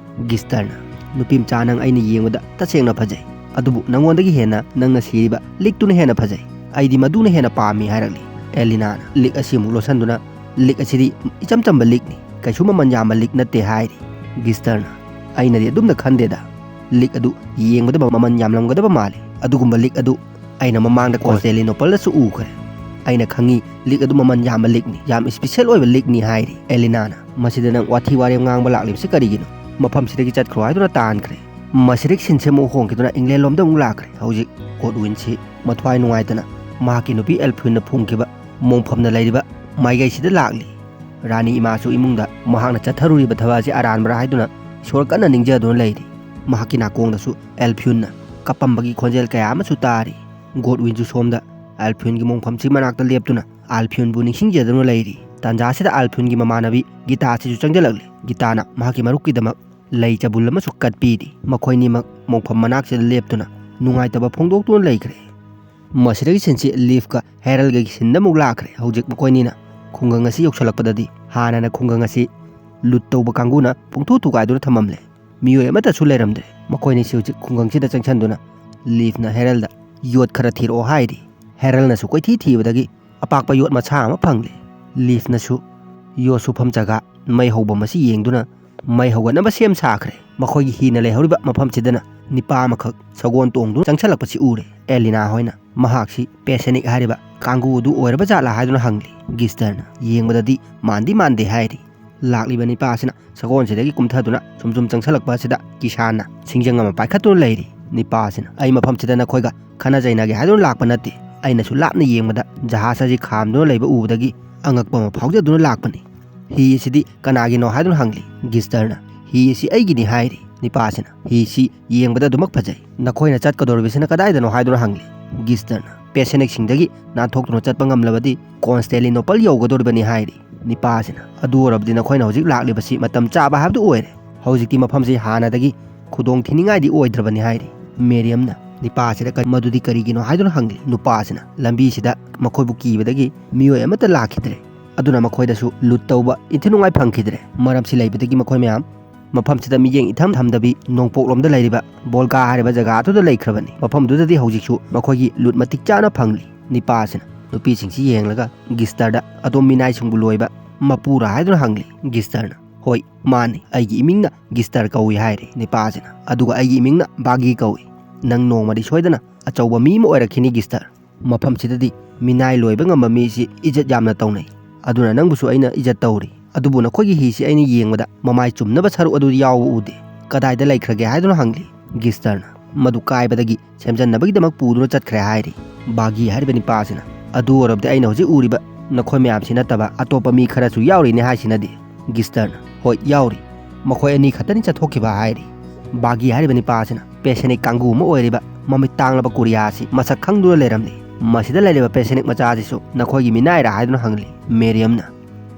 ꯒꯤꯁꯇꯔꯅ, "ꯅꯨꯄꯤ ꯃꯆꯥ, ꯅꯪ ꯑꯩꯅ ꯌꯦꯡꯕꯗ ꯇꯁꯦꯡꯅ ꯐꯖꯩ꯫ ꯑꯗꯨꯕꯨ ꯅꯉꯣꯟꯗꯒꯤ ꯍꯦꯟꯅ ꯅꯪꯅ ꯁꯤꯔꯤꯕ ꯂꯤꯛꯇꯨꯅ ꯍꯦꯟꯅ ꯐꯖꯩ꯫ ꯑꯩꯗꯤ ꯃꯗꯨꯅ ꯍꯦꯟꯅ ꯄꯥꯝꯃꯤ" ꯍꯥꯏꯔꯛꯂꯤ꯫ ꯑꯦꯂꯤꯅꯥꯅ ꯂꯤꯛ ꯑꯁꯤ ꯑꯃꯨꯛ ꯂꯣꯠꯁꯤꯟꯗꯨꯅ, "ꯂꯤꯛ ꯑꯁꯤꯗꯤ ꯏꯆꯝ ꯆꯝꯕ ꯂꯤꯛꯅꯤ, ꯀꯩꯁꯨ ꯃꯃꯜ ꯌꯥꯝꯕ ꯂꯤꯛ ꯅꯠꯇꯦ" ꯍꯥꯏꯔꯤ꯫ ꯒꯤꯁꯇꯔꯅ, "ꯑꯩꯅꯗꯤ ꯑꯗꯨꯝꯅ ꯈꯟꯗꯦꯗ꯫ ꯂꯤꯛ ꯑꯗꯨ ꯌꯦꯡꯕꯗ ꯃꯃꯜ ꯌꯥꯝꯂꯝꯒꯗꯕ ꯃꯥꯜꯂꯤ꯫ ꯑꯗꯨꯒꯨꯝꯕ ꯂꯤꯛ ꯑꯗꯨ ꯑꯩꯅ ꯃꯃꯥꯡꯗ ꯀꯣꯟꯁꯇꯦꯟꯇꯤꯅꯣꯄꯜꯗꯁꯨ ꯎꯈ꯭ꯔꯦ꯫ ꯑꯩꯅ ꯈꯪꯉꯤ, ꯂꯤꯛ ꯑꯗꯨ ꯃꯃꯜ ꯌꯥꯝꯕ ꯂꯤꯛꯅꯤ, ꯌꯥꯝ ꯏꯁꯄꯤꯁꯦꯜ ꯑꯣꯏꯕ ꯂꯤꯛꯅꯤ" ꯍꯥꯏꯔꯤ꯫ ꯑꯦꯂꯤꯅꯥꯅ, "ꯃꯁꯤꯗ ꯅꯪ ꯋꯥꯊꯤ ꯋꯥꯔꯦꯝ ꯉꯥꯡꯕ ꯂꯥꯛꯂꯤꯕꯁꯤ ꯀꯔꯤꯒꯤꯅꯣ? ꯃꯐꯝꯁꯤꯗꯒꯤ ꯆꯠꯈ꯭ꯔꯣ" ꯍꯥꯏꯗꯨꯅ ꯇꯥꯟꯈ꯭ꯔꯦ꯫ ꯃꯁꯤꯗꯒꯤ ꯁꯤꯟꯁꯦ ꯑꯃꯨꯛ ꯍꯣꯡꯈꯤꯗꯨꯅ ꯏꯪꯂꯦꯟ ꯂꯣꯝꯗ ꯑꯃꯨꯛ ꯂꯥꯛꯈ꯭ꯔꯦ꯫ ꯍꯧꯖꯤꯛ ꯒꯣꯗꯋꯤꯟꯁꯤ ꯃꯊ꯭ꯋꯥꯏ ꯅꯨꯡꯉꯥꯏꯇꯅ ꯃꯍꯥꯛꯀꯤ ꯅꯨꯄꯤ ꯑꯦꯜꯐ꯭ꯌꯨꯟꯅ ꯐꯨꯝꯈꯤꯕ ꯃꯣꯡꯐꯝꯅ ꯂꯩꯔꯤꯕ ꯃꯥꯏꯀꯩꯁꯤꯗ ꯂꯥꯛꯂꯤ꯫ ꯔꯥꯅꯤ ꯏꯃꯥꯁꯨ ꯏꯃꯨꯡꯗ ꯃꯍꯥꯛꯅ ꯆꯠꯊꯔꯨꯔꯤꯕ ꯊꯕꯛ ꯑꯁꯤ ꯑꯔꯥꯟꯕꯔꯥ ꯍꯥꯏꯗꯨꯅ ꯏꯁꯣꯔ ꯀꯟꯅ ꯅꯤꯡꯖꯗꯨꯅ ꯂꯩꯔꯤ꯫ ꯃꯍꯥꯛꯀꯤ ꯅꯥꯀꯣꯡꯗꯁꯨ ꯑꯦꯜꯐ꯭ꯌꯨꯟꯅ ꯀꯞꯄꯝꯕꯒꯤ ꯈꯣꯟꯖꯦꯜ ꯀꯌꯥ ꯑꯃꯁꯨ ꯇꯥꯔꯤ꯫ ꯒꯣꯗꯋꯤꯟꯁꯨ ꯁꯣꯝꯗ ꯑꯦꯜꯐ꯭ꯌꯨꯟꯒꯤ ꯃꯣꯡꯐꯝꯁꯤ ꯃꯅꯥꯛꯇ ꯂꯦꯞꯇꯨꯅ ꯑꯦꯜꯐ꯭ꯌꯨꯟꯕꯨ ꯅꯤꯡꯁꯤꯡꯖꯗꯨꯅ ꯂꯩꯔꯤ꯫ ꯇꯥꯟꯖꯥꯁꯤꯗ ꯑꯦꯜꯐ꯭ꯌꯨꯟꯒꯤ ꯃꯃꯥꯟꯅꯕꯤ ꯒꯤꯇꯥꯁꯤꯁꯨ ꯆꯪꯁꯤꯜꯂꯛꯂꯤ꯫ ꯒꯤꯇꯥꯅ ꯃꯍꯥꯛꯀꯤ ꯃꯔꯨꯞꯀꯤꯗꯃꯛ ꯂꯩ ꯆꯕꯨꯜ ꯑꯃꯁꯨ ꯀꯠꯄꯤꯔꯤ꯫ ꯃꯈꯣꯏꯅꯤꯃꯛ ꯃꯣꯡꯐꯝ ꯃꯅꯥꯛꯁꯤꯗ ꯂꯦꯞꯇꯨꯅ ꯅꯨꯡꯉꯥꯏꯇꯕ ꯐꯣꯡꯗꯣꯛꯇꯨꯅ ꯂꯩꯈ꯭ꯔꯦ꯫ ꯃꯁꯤꯗꯒꯤ ꯁꯤꯟꯁꯤ ꯂꯤꯐꯀ ꯍꯦꯔꯜꯒꯒꯤ ꯁꯤꯟꯗ ꯑꯃꯨꯛ ꯂꯥꯛꯈ꯭ꯔꯦ꯫ ꯍꯧꯖꯤꯛ ꯃꯈꯣꯏꯅꯤꯅ ꯈꯨꯡꯒꯪ ꯑꯁꯤ ꯌꯧꯁꯤꯜꯂꯛꯄꯗꯗꯤ ꯍꯥꯟꯅꯅ ꯈꯨꯡꯒꯪ ꯑꯁꯤ ꯂꯨꯠ ꯇꯧꯕ ꯀꯥꯡꯕꯨꯅ ꯄꯨꯡꯊꯨ ꯊꯨꯒꯥꯏꯗꯨꯅ ꯊꯝꯃꯝꯂꯦ꯫ ꯃꯤꯑꯣꯏ ꯑꯃꯠꯇꯁꯨ ꯂꯩꯔꯝꯗ꯭ꯔꯦ꯫ ꯃꯈꯣꯏꯅꯤꯁꯤ ꯍꯧꯖꯤꯛ ꯈꯨꯡꯒꯪꯁꯤꯗ ꯆꯪꯁꯤꯟꯗꯨꯅ ꯂꯤꯐꯅ ꯍꯦꯔꯜꯗ ꯌꯣꯠ ꯈꯔ ꯊꯤꯔꯛꯑꯣ ꯍꯥꯏꯔꯤ꯫ ꯍꯦꯔꯜꯅꯁꯨ ꯀꯣꯏꯊꯤ ꯊꯤꯕꯗꯒꯤ ꯑꯄꯥꯛꯄ ꯌꯣꯠ ꯃꯆꯥ ꯑꯃ ꯐꯪꯂꯦ꯫ ꯂꯤꯐꯅꯁꯨ ꯌꯣꯠ ꯁꯨꯐꯝ ꯖꯒꯥ ꯃꯩ ꯍꯧꯕ ꯑꯃꯁꯤ ꯌꯦꯡꯗꯨꯅ ꯃꯩ ꯍꯧꯒꯠꯅꯕ ꯁꯦꯝ ꯁꯥꯈ꯭ꯔꯦ꯫ ꯃꯈꯣꯏꯒꯤ ꯍꯤꯅ ꯂꯩꯍꯧꯔꯤꯕ ꯃꯐꯝꯁꯤꯗꯅ ꯅꯤꯄꯥ ꯑꯃꯈꯛ ꯁꯒꯣꯜ ꯇꯣꯡꯗꯨꯅ ꯆꯪꯁꯤꯜꯂꯛꯄꯁꯤ ꯎꯔꯦ꯫ ꯑꯦꯂꯤꯅꯥ ꯍꯣꯏꯅ ꯃꯍꯥꯛꯁꯤ ꯄꯦꯁꯦꯅꯤꯛ ꯍꯥꯏꯔꯤꯕ ꯀꯥꯡꯕꯨ ꯑꯗꯨ ꯑꯣꯏꯔꯕ ꯖꯥꯠꯂꯥ ꯍꯥꯏꯗꯨꯅ ꯍꯪꯂꯤ꯫ ꯒꯤꯁꯇꯔꯅ ꯌꯦꯡꯕꯗꯗꯤ ꯃꯥꯟꯗꯤ ꯃꯥꯟꯗꯦ ꯍꯥꯏꯔꯤ꯫ ꯂꯥꯛꯂꯤꯕ ꯅꯤꯄꯥ ꯑꯁꯤꯅ ꯁꯒꯣꯜꯁꯤꯗꯒꯤ ꯀꯨꯝꯊꯗꯨꯅ ꯁꯨꯝ ꯁꯨꯝ ꯆꯪꯁꯤꯜꯂꯛꯄ ꯑꯁꯤꯗ ꯀꯤꯁꯥꯟꯅ ꯁꯤꯡꯖꯪ ꯑꯃ ꯄꯥꯏꯈꯠꯇꯨꯅ ꯂꯩꯔꯤ꯫ ꯅꯤꯄꯥ ꯑꯁꯤꯅ ꯑꯩ ꯃꯐꯝꯁꯤꯗ ꯅꯈꯣꯏꯒ ꯈꯟꯅ ꯆꯩꯅꯒꯦ ꯍꯥꯏꯗꯨꯅ ꯂꯥꯛꯄ ꯅꯠꯇꯦ꯫ ꯑꯩꯅꯁꯨ ꯂꯥꯞꯅ ꯌꯦꯡꯕꯗ ꯖꯍꯥꯖ ꯑꯁꯤ ꯈꯥꯝꯗꯨꯅ ꯂꯩꯕ ꯎꯕꯗꯒꯤ ꯑꯉꯛꯄ ꯑꯃ ꯐꯥꯎꯖꯗꯨꯅ ꯂꯥꯛꯄꯅꯤ꯫ ꯍꯤ ꯑꯁꯤꯗꯤ ꯀꯅꯥꯒꯤꯅꯣ ꯍꯥꯏꯗꯨꯅ ꯍꯪꯂꯤ꯫ ꯒꯤꯁꯇꯔꯅ ꯍꯤ ꯑꯁꯤ ꯑꯩꯒꯤꯅꯤ ꯍꯥꯏꯔꯤ꯫ ꯅꯤꯄꯥꯁꯤꯅ ꯍꯤ ꯑꯁꯤ ꯌꯦꯡꯕꯗ ꯑꯗꯨꯃꯛ ꯐꯖꯩ꯫ ꯅꯈꯣꯏꯅ ꯆꯠꯀꯗꯧꯔꯤꯕꯁꯤꯅ ꯀꯗꯥꯏꯗꯅꯣ ꯍꯥꯏꯗꯨꯅ ꯍꯪꯂꯤ꯫ ꯒꯤꯁꯇꯔꯅ ꯄꯦꯁꯦꯅꯤꯛꯁꯤꯡꯗꯒꯤ ꯅꯥꯟꯊꯣꯛꯇꯨꯅ ꯆꯠꯄ ꯉꯝꯂꯕꯗꯤ ꯀꯣꯟꯁꯇꯦꯂꯤꯅꯣꯄꯜ ꯌꯧꯒꯗꯧꯔꯤꯕꯅꯤ ꯍꯥꯏꯔꯤ꯫ ꯅꯤꯄꯥꯁꯤꯅ ꯑꯗꯨ ꯑꯣꯏꯔꯕꯗꯤ ꯅꯈꯣꯏꯅ ꯍꯧꯖꯤꯛ ꯂꯥꯛꯂꯤꯕꯁꯤ ꯃꯇꯝ ꯆꯥꯕ ꯍꯥꯏꯕꯗꯨ ꯑꯣꯏꯔꯦ꯫ ꯍꯧꯖꯤꯛꯇꯤ ꯃꯐꯝꯁꯤ ꯍꯥꯟꯅꯗꯒꯤ ꯈꯨꯗꯣꯡ ꯊꯤꯅꯤꯡꯉꯥꯏꯗꯤ ꯑꯣꯏꯗ꯭ꯔꯕꯅꯤ ꯍꯥꯏꯔꯤ꯫ ꯃꯦꯔꯤꯌꯝꯅ ꯅꯤꯄꯥꯁꯤꯗ ꯀꯔꯤ-, ꯃꯗꯨꯗꯤ ꯀꯔꯤꯒꯤꯅꯣ ꯍꯥꯏꯗꯨꯅ ꯍꯪꯂꯤ꯫ ꯅꯨꯄꯥꯁꯤꯅ ꯂꯝꯕꯤꯁꯤꯗ ꯃꯈꯣꯏꯕꯨ ꯀꯤꯕꯗꯒꯤ ꯃꯤꯑꯣꯏ ꯑꯃꯠꯇ ꯂꯥꯛꯈꯤꯗ꯭ꯔꯦ꯫ ꯑꯗꯨꯅ ꯃꯈꯣꯏꯗꯁꯨ ꯂꯨꯠ ꯇꯧꯕ ꯏꯟꯊꯤ ꯅꯨꯡꯉꯥꯏ ꯐꯪꯈꯤꯗ꯭ꯔꯦ꯫ ꯃꯔꯝꯁꯤ ꯂꯩꯕꯗꯒꯤ ꯃꯈꯣꯏ ꯃꯌꯥꯝ ꯃꯐꯝꯁꯤꯗ ꯃꯤꯠꯌꯦꯡ ꯏꯊꯝ ꯊꯝꯗꯕꯤ ꯅꯣꯡꯄꯣꯛꯂꯣꯝꯗ ꯂꯩꯔꯤꯕ ꯕꯣꯜꯒꯥ ꯍꯥꯏꯔꯤꯕ ꯖꯒꯥ ꯑꯗꯨꯗ ꯂꯩꯈ꯭ꯔꯕꯅꯤ꯫ ꯃꯐꯝꯗꯨꯗꯗꯤ ꯍꯧꯖꯤꯛꯁꯨ ꯃꯈꯣꯏꯒꯤ ꯂꯨꯠ ꯃꯇꯤꯛ ꯆꯥꯅ ꯐꯪꯂꯤ꯫ ꯅꯤꯄꯥꯁꯤꯅ ꯅꯨꯄꯤꯁꯤꯡꯁꯤ ꯌꯦꯡꯂꯒ ꯒꯤꯁꯇꯔꯗ ꯑꯗꯣꯝ ꯃꯤꯅꯥꯏꯁꯤꯡꯕꯨ ꯂꯣꯏꯕ ꯃꯄꯨꯔꯥ ꯍꯥꯏꯗꯨꯅ ꯍꯪꯂꯤ꯫ ꯒꯤꯁꯇꯔꯅ ꯍꯣꯏ ꯃꯥꯅꯤ, ꯑꯩꯒꯤ ꯏꯃꯤꯡꯅ ꯒꯤꯁꯇꯔ ꯀꯧꯏ ꯍꯥꯏꯔꯤ꯫ ꯅꯤꯄꯥꯁꯤꯅ ꯑꯗꯨꯒ ꯑꯩꯒꯤ ꯏꯃꯤꯡꯅ ꯕꯥꯒꯤ ꯀꯧꯏ꯫ ꯅꯪ ꯅꯣꯡꯃꯗꯤ ꯁꯣꯏꯗꯅ ꯑꯆꯧꯕ ꯃꯤ ꯑꯃ ꯑꯣꯏꯔꯛꯈꯤꯅꯤ ꯒꯤꯁꯇꯔ꯫ ꯃꯐꯝꯁꯤꯗꯗꯤ ꯃꯤꯅꯥꯏ ꯂꯣꯏꯕ ꯉꯝꯕ ꯃꯤꯁꯤ ꯏꯖꯠ ꯌꯥꯝꯅ ꯇꯧꯅꯩ꯫ ꯑꯗꯨꯅ ꯅꯪꯕꯨꯁꯨ ꯑꯩꯅ ꯏꯖꯠ ꯇꯧꯔꯤ꯫ ꯑꯗꯨꯕꯨ ꯅꯈꯣꯏꯒꯤ ꯍꯤꯁꯤ ꯑꯩꯅ ꯌꯦꯡꯕꯗ ꯃꯃꯥꯏ ꯆꯨꯝꯅꯕ ꯁꯔꯨꯛ ꯑꯗꯨ ꯌꯥꯎꯕ ꯎꯗꯦ꯫ ꯀꯗꯥꯏꯗ ꯂꯩꯈ꯭ꯔꯒꯦ ꯍꯥꯏꯗꯨꯅ ꯍꯪꯂꯤ꯫ ꯒꯤꯁꯇꯔꯅ ꯃꯗꯨ ꯀꯥꯏꯕꯗꯒꯤ ꯁꯦꯝꯖꯟꯅꯕꯒꯤꯗꯃꯛ ꯄꯨꯗꯨꯅ ꯆꯠꯈ꯭ꯔꯦ ꯍꯥꯏꯔꯤ꯫ ꯕꯥꯒꯤ ꯍꯥꯏꯔꯤꯕ ꯅꯤꯄꯥ ꯑꯁꯤꯅ꯫ "ꯑꯗꯨ ꯑꯣꯏꯔꯕꯗꯤ ꯑꯩꯅ ꯍꯧꯖꯤꯛ ꯎꯔꯤꯕ ꯅꯈꯣꯏ ꯃꯌꯥꯝꯁꯤ ꯅꯠꯇꯕ ꯑꯇꯣꯞꯄ ꯃꯤ ꯈꯔꯁꯨ ꯌꯥꯎꯔꯤꯅꯦ ꯍꯥꯏꯁꯤꯅꯗꯤ?" ꯒꯤꯁꯇꯔꯅ꯫ "ꯍꯣꯏ, ꯌꯥꯎꯔꯤ꯫ ꯃꯈꯣꯏ ꯑꯅꯤ ꯈꯛꯇꯅꯤ ꯆꯠꯊꯣꯛꯈꯤꯕ" ꯍꯥꯏꯔꯤ꯫ ꯕꯥꯒꯤ ꯍꯥꯏꯔꯤꯕ ꯅꯤꯄꯥ ꯑꯁꯤꯅ ꯄꯦꯁꯦꯅꯤꯛ ꯀꯥꯡꯕꯨ ꯑꯃ ꯑꯣꯏꯔꯤꯕ ꯃꯃꯤꯠ ꯇꯥꯡꯂꯕ ꯀꯣꯔꯤꯌꯥ ꯑꯁꯤ ꯃꯁꯛ ꯈꯪꯗꯨꯅ ꯂꯩꯔꯝꯂꯤ꯫ ꯃꯁꯤꯗ ꯂꯩꯔꯤꯕ ꯄꯦꯁꯦꯅꯤꯛ ꯃꯆꯥ ꯑꯁꯤꯁꯨ ꯅꯈꯣꯏꯒꯤ ꯃꯤꯅꯥꯏꯔꯥ ꯍꯥꯏꯗꯨꯅ ꯍꯪꯂꯤ꯫ ꯃꯦꯔꯤꯌꯝꯅ꯫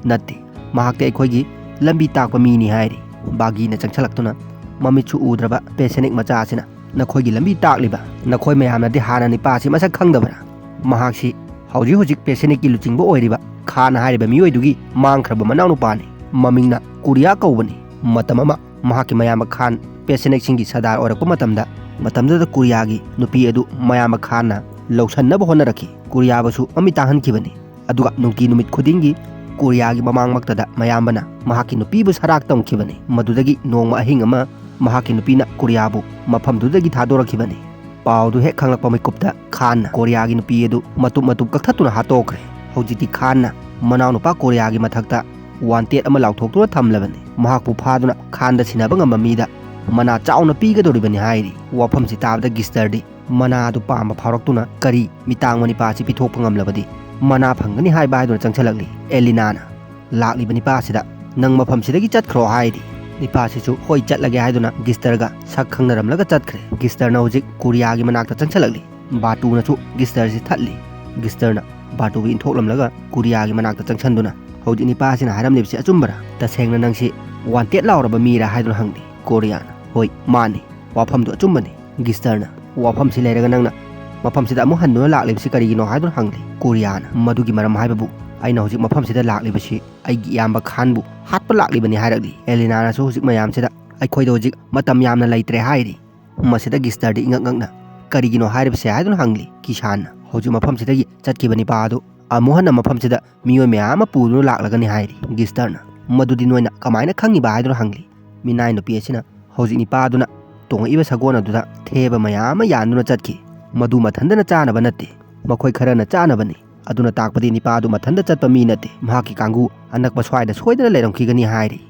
"ꯅꯠꯇꯦ, ꯃꯍꯥꯛꯇꯤ ꯑꯩꯈꯣꯏꯒꯤ ꯂꯝꯕꯤ ꯇꯥꯛꯄ ꯃꯤꯅꯤ" ꯍꯥꯏꯔꯤ꯫ ꯕꯥꯒꯤꯅ ꯆꯪꯁꯤꯜꯂꯛꯇꯨꯅ ꯃꯃꯤꯠꯁꯨ ꯎꯗ꯭ꯔꯕ ꯄꯦꯁꯦꯅꯤꯛ ꯃꯆꯥ ꯑꯁꯤꯅ, "ꯅꯈꯣꯏꯒꯤ ꯂꯝꯕꯤ ꯇꯥꯛꯂꯤꯕ? ꯅꯈꯣꯏ ꯃꯌꯥꯝꯅꯗꯤ ꯍꯥꯟꯅ ꯅꯤꯄꯥ ꯑꯁꯤ ꯃꯁꯛ ꯈꯪꯗꯕ꯭ꯔꯥ? ꯃꯍꯥꯛꯁꯤ ꯍꯧꯖꯤꯛ ꯍꯧꯖꯤꯛ ꯄꯦꯁꯦꯅꯤꯛꯀꯤ ꯂꯨꯆꯤꯡꯕ ꯑꯣꯏꯔꯤꯕ ꯈꯥꯟ ꯍꯥꯏꯔꯤꯕ ꯃꯤꯑꯣꯏꯗꯨꯒꯤ ꯃꯥꯡꯈ꯭ꯔꯕ ꯃꯅꯥꯎꯅꯨꯄꯥꯅꯤ꯫ ꯃꯃꯤꯡꯅ ꯀꯨꯔꯤꯌꯥ ꯀꯧꯕꯅꯤ꯫ ꯃꯇꯝ ꯑꯃ ꯃꯍꯥꯛꯀꯤ ꯃꯌꯥꯝꯕ ꯈꯥꯟ ꯄꯦꯁꯦꯅꯤꯛꯁꯤꯡꯒꯤ ꯁꯔꯗꯥꯔ ꯑꯣꯏꯔꯛꯄ ꯃꯇꯝꯗ, ꯃꯇꯝꯗꯨꯗ ꯀꯨꯔꯤꯌꯥꯒꯤ ꯅꯨꯄꯤ ꯑꯗꯨ ꯃꯌꯥꯝꯕ ꯈꯥꯟꯅ ꯂꯧꯁꯟꯅꯕ ꯍꯣꯠꯅꯔꯛꯈꯤ꯫ ꯀꯨꯔꯤꯌꯥꯕꯨꯁꯨ ꯃꯃꯤꯠ ꯇꯥꯡꯍꯟꯈꯤꯕꯅꯤ꯫ ꯑꯗꯨꯒ ꯅꯨꯡꯇꯤ ꯅꯨꯃꯤꯠ ꯈꯨꯗꯤꯡꯒꯤ ꯀꯣꯔꯤꯌꯥꯒꯤ ꯃꯃꯥꯡꯃꯛꯇꯗ ꯃꯌꯥꯝꯕꯅ ꯃꯍꯥꯛꯀꯤ ꯅꯨꯄꯤꯕꯨ ꯁꯔꯥꯛ ꯇꯝꯈꯤꯕꯅꯤ꯫ ꯃꯗꯨꯗꯒꯤ ꯅꯣꯡꯃ ꯑꯍꯤꯡ ꯑꯃ ꯃꯍꯥꯛꯀꯤ ꯅꯨꯄꯤꯅ ꯀꯣꯔꯤꯌꯥꯕꯨ ꯃꯐꯝꯗꯨꯗꯒꯤ ꯊꯥꯗꯣꯔꯛꯈꯤꯕꯅꯤ꯫ ꯄꯥꯎꯗꯨ ꯍꯦꯛ ꯈꯪꯂꯛꯄ ꯃꯤꯀꯨꯞꯇ ꯈꯥꯟꯅ ꯀꯣꯔꯤꯌꯥꯒꯤ ꯅꯨꯄꯤ ꯑꯗꯨ ꯃꯇꯨꯞ ꯃꯇꯨꯞ ꯀꯛꯊꯠꯇꯨꯅ ꯍꯥꯠꯇꯣꯛꯈ꯭ꯔꯦ꯫ ꯍꯧꯖꯤꯛꯇꯤ ꯈꯥꯟꯅ ꯃꯅꯥꯎꯅꯨꯄꯥ ꯀꯣꯔꯤꯌꯥꯒꯤ ꯃꯊꯛꯇ ꯋꯥꯟꯇꯦꯠ ꯑꯃ ꯂꯥꯎꯊꯣꯛꯇꯨꯅ ꯊꯝꯂꯕꯅꯤ꯫ ꯃꯍꯥꯛꯄꯨ ꯐꯥꯗꯨꯅ ꯈꯥꯟꯗ ꯁꯤꯟꯅꯕ ꯉꯝꯕ ꯃꯤꯗ ꯃꯅꯥ ꯆꯥꯎꯅ ꯄꯤꯒꯗꯧꯔꯤꯕꯅꯤ ꯍꯥꯏꯔꯤ꯫ ꯋꯥꯐꯝꯁꯤ ꯇꯥꯕꯗ ꯒꯤꯁꯇꯔꯗꯤ ꯃꯅꯥ ꯑꯗꯨ ꯄꯥꯝꯕ ꯐꯥꯎꯔꯛꯇꯨꯅ, "ꯀꯔꯤ ꯃꯤꯇꯥꯡꯕ ꯅꯤꯄꯥ ꯑꯁꯤ ꯄꯤꯊꯣꯛꯄ ꯉꯝꯂꯕꯗꯤ ꯃꯅꯥ ꯐꯪꯒꯅꯤ ꯍꯥꯏꯕ" ꯍꯥꯏꯗꯨꯅ ꯆꯪꯁꯤꯜꯂꯛꯂꯤ꯫ ꯑꯦꯂꯤꯅꯥꯅ꯫ ꯂꯥꯛꯂꯤꯕ ꯅꯤꯄꯥ ꯑꯁꯤꯗ, "ꯅꯪ ꯃꯐꯝꯁꯤꯗꯒꯤ ꯆꯠꯈ꯭ꯔꯣ" ꯍꯥꯏꯔꯤ꯫ ꯅꯤꯄꯥ ꯑꯁꯤꯁꯨ "ꯍꯣꯏ, ꯆꯠꯂꯒꯦ" ꯍꯥꯏꯗꯨꯅ ꯒꯤꯁꯇꯔꯒ ꯁꯛ ꯈꯪꯅꯔꯝꯂꯒ ꯆꯠꯈ꯭ꯔꯦ꯫ ꯒꯤꯁꯇꯔꯅ ꯍꯧꯖꯤꯛ ꯀꯨꯔꯤꯌꯥꯒꯤ ꯃꯅꯥꯛꯇ ꯆꯪꯁꯤꯜꯂꯛꯂꯤ꯫ ꯕꯥꯇꯨꯅꯁꯨ ꯒꯤꯁꯇꯔꯁꯤ ꯊꯠꯂꯤ꯫ ꯒꯤꯁꯇꯔꯅ ꯕꯥꯇꯨꯕꯨ ꯏꯟꯊꯣꯛꯂꯝꯂꯒ ꯀꯨꯔꯤꯌꯥꯒꯤ ꯃꯅꯥꯛꯇ ꯆꯪꯁꯤꯟꯗꯨꯅ, "ꯍꯧꯖꯤꯛ ꯅꯤꯄꯥ ꯑꯁꯤꯅ ꯍꯥꯏꯔꯝꯂꯤꯕꯁꯤ ꯑꯆꯨꯝꯕꯔꯥ? ꯇꯁꯦꯡꯅ ꯅꯪꯁꯤ ꯋꯥꯟꯇꯦꯠ ꯂꯥꯎꯔꯕ ꯃꯤꯔꯥ?" ꯍꯥꯏꯗꯨꯅ ꯍꯪꯂꯤ꯫ ꯀꯣꯔꯤꯌꯥꯅ, "ꯍꯣꯏ, ꯃꯥꯅꯤ꯫ ꯋꯥꯐꯝꯗꯨ ꯑꯆꯨꯝꯕꯅꯤ꯫" ꯒꯤꯁꯇꯔꯅ, "ꯋꯥꯐꯝꯁꯤ ꯂꯩꯔꯒ ꯅꯪꯅ ꯃꯐꯝꯁꯤꯗ ꯑꯃꯨꯛ ꯍꯟꯗꯨꯅ ꯂꯥꯛꯂꯤꯕꯁꯤ ꯀꯔꯤꯒꯤꯅꯣ?" ꯍꯥꯏꯗꯨꯅ ꯍꯪꯂꯤ꯫ ꯀꯣꯔꯤꯌꯥꯅ, "ꯃꯗꯨꯒꯤ ꯃꯔꯝ ꯍꯥꯏꯕꯕꯨ, ꯑꯩꯅ ꯍꯧꯖꯤꯛ ꯃꯐꯝꯁꯤꯗ ꯂꯥꯛꯂꯤꯕꯁꯤ ꯑꯩꯒꯤ ꯏꯌꯥꯝꯕ ꯈꯥꯟꯕꯨ ꯍꯥꯠꯄ ꯂꯥꯛꯂꯤꯕꯅꯤ" ꯍꯥꯏꯔꯛꯂꯤ꯫ ꯑꯦꯂꯤꯅꯥꯅꯁꯨ ꯍꯧꯖꯤꯛ ꯃꯌꯥꯝꯁꯤꯗ, "ꯑꯩꯈꯣꯏꯗ ꯍꯧꯖꯤꯛ ꯃꯇꯝ ꯌꯥꯝꯅ ꯂꯩꯇ꯭ꯔꯦ" ꯍꯥꯏꯔꯤ꯫ ꯃꯁꯤꯗ ꯒꯤꯁꯇꯔꯗꯤ ꯏꯉꯛ ꯉꯛꯅ, "ꯀꯔꯤꯒꯤꯅꯣ ꯍꯥꯏꯔꯤꯕꯁꯦ?" ꯍꯥꯏꯗꯨꯅ ꯍꯪꯂꯤ꯫ ꯀꯤꯁꯥꯟꯅ, "ꯍꯧꯖꯤꯛ ꯃꯐꯝꯁꯤꯗꯒꯤ ꯆꯠꯈꯤꯕ ꯅꯤꯄꯥ ꯑꯗꯨ ꯑꯃꯨꯛ ꯍꯟꯅ ꯃꯐꯝꯁꯤꯗ ꯃꯤꯑꯣꯏ ꯃꯌꯥꯝ ꯑꯃ ꯄꯨꯗꯨꯅ ꯂꯥꯛꯂꯒꯅꯤ" ꯍꯥꯏꯔꯤ꯫ ꯒꯤꯁꯇꯔꯅ, "ꯃꯗꯨꯗꯤ ꯅꯣꯏꯅ ꯀꯃꯥꯏꯅ ꯈꯪꯉꯤꯕ?" ꯍꯥꯏꯗꯨꯅ ꯍꯪꯂꯤ꯫ ꯃꯤꯅꯥꯏ ꯅꯨꯄꯤ ꯑꯁꯤꯅ, "ꯍꯧꯖꯤꯛ ꯅꯤꯄꯥ ꯑꯗꯨꯅ ꯇꯣꯡꯉꯛꯏꯕ ꯁꯒꯣꯜ ꯑꯗꯨꯗ ꯊꯦꯕ ꯃꯌꯥꯝ ꯑꯃ ꯌꯥꯟꯗꯨꯅ ꯆꯠꯈꯤ꯫ ꯃꯗꯨ ꯃꯊꯟꯗꯅ ꯆꯥꯅꯕ ꯅꯠꯇꯦ, ꯃꯈꯣꯏ ꯈꯔꯅ ꯆꯥꯅꯕꯅꯤ꯫ ꯑꯗꯨꯅ ꯇꯥꯛꯄꯗꯤ ꯅꯤꯄꯥ ꯑꯗꯨ ꯃꯊꯟꯇ ꯆꯠꯄ ꯃꯤ ꯅꯠꯇꯦ, ꯃꯍꯥꯛꯀꯤ ꯀꯥꯡꯕꯨ ꯑꯅꯛꯄ ꯁ꯭ꯋꯥꯏꯗ ꯁꯣꯏꯗꯅ ꯂꯩꯔꯝꯈꯤꯒꯅꯤ" ꯍꯥꯏꯔꯤ꯫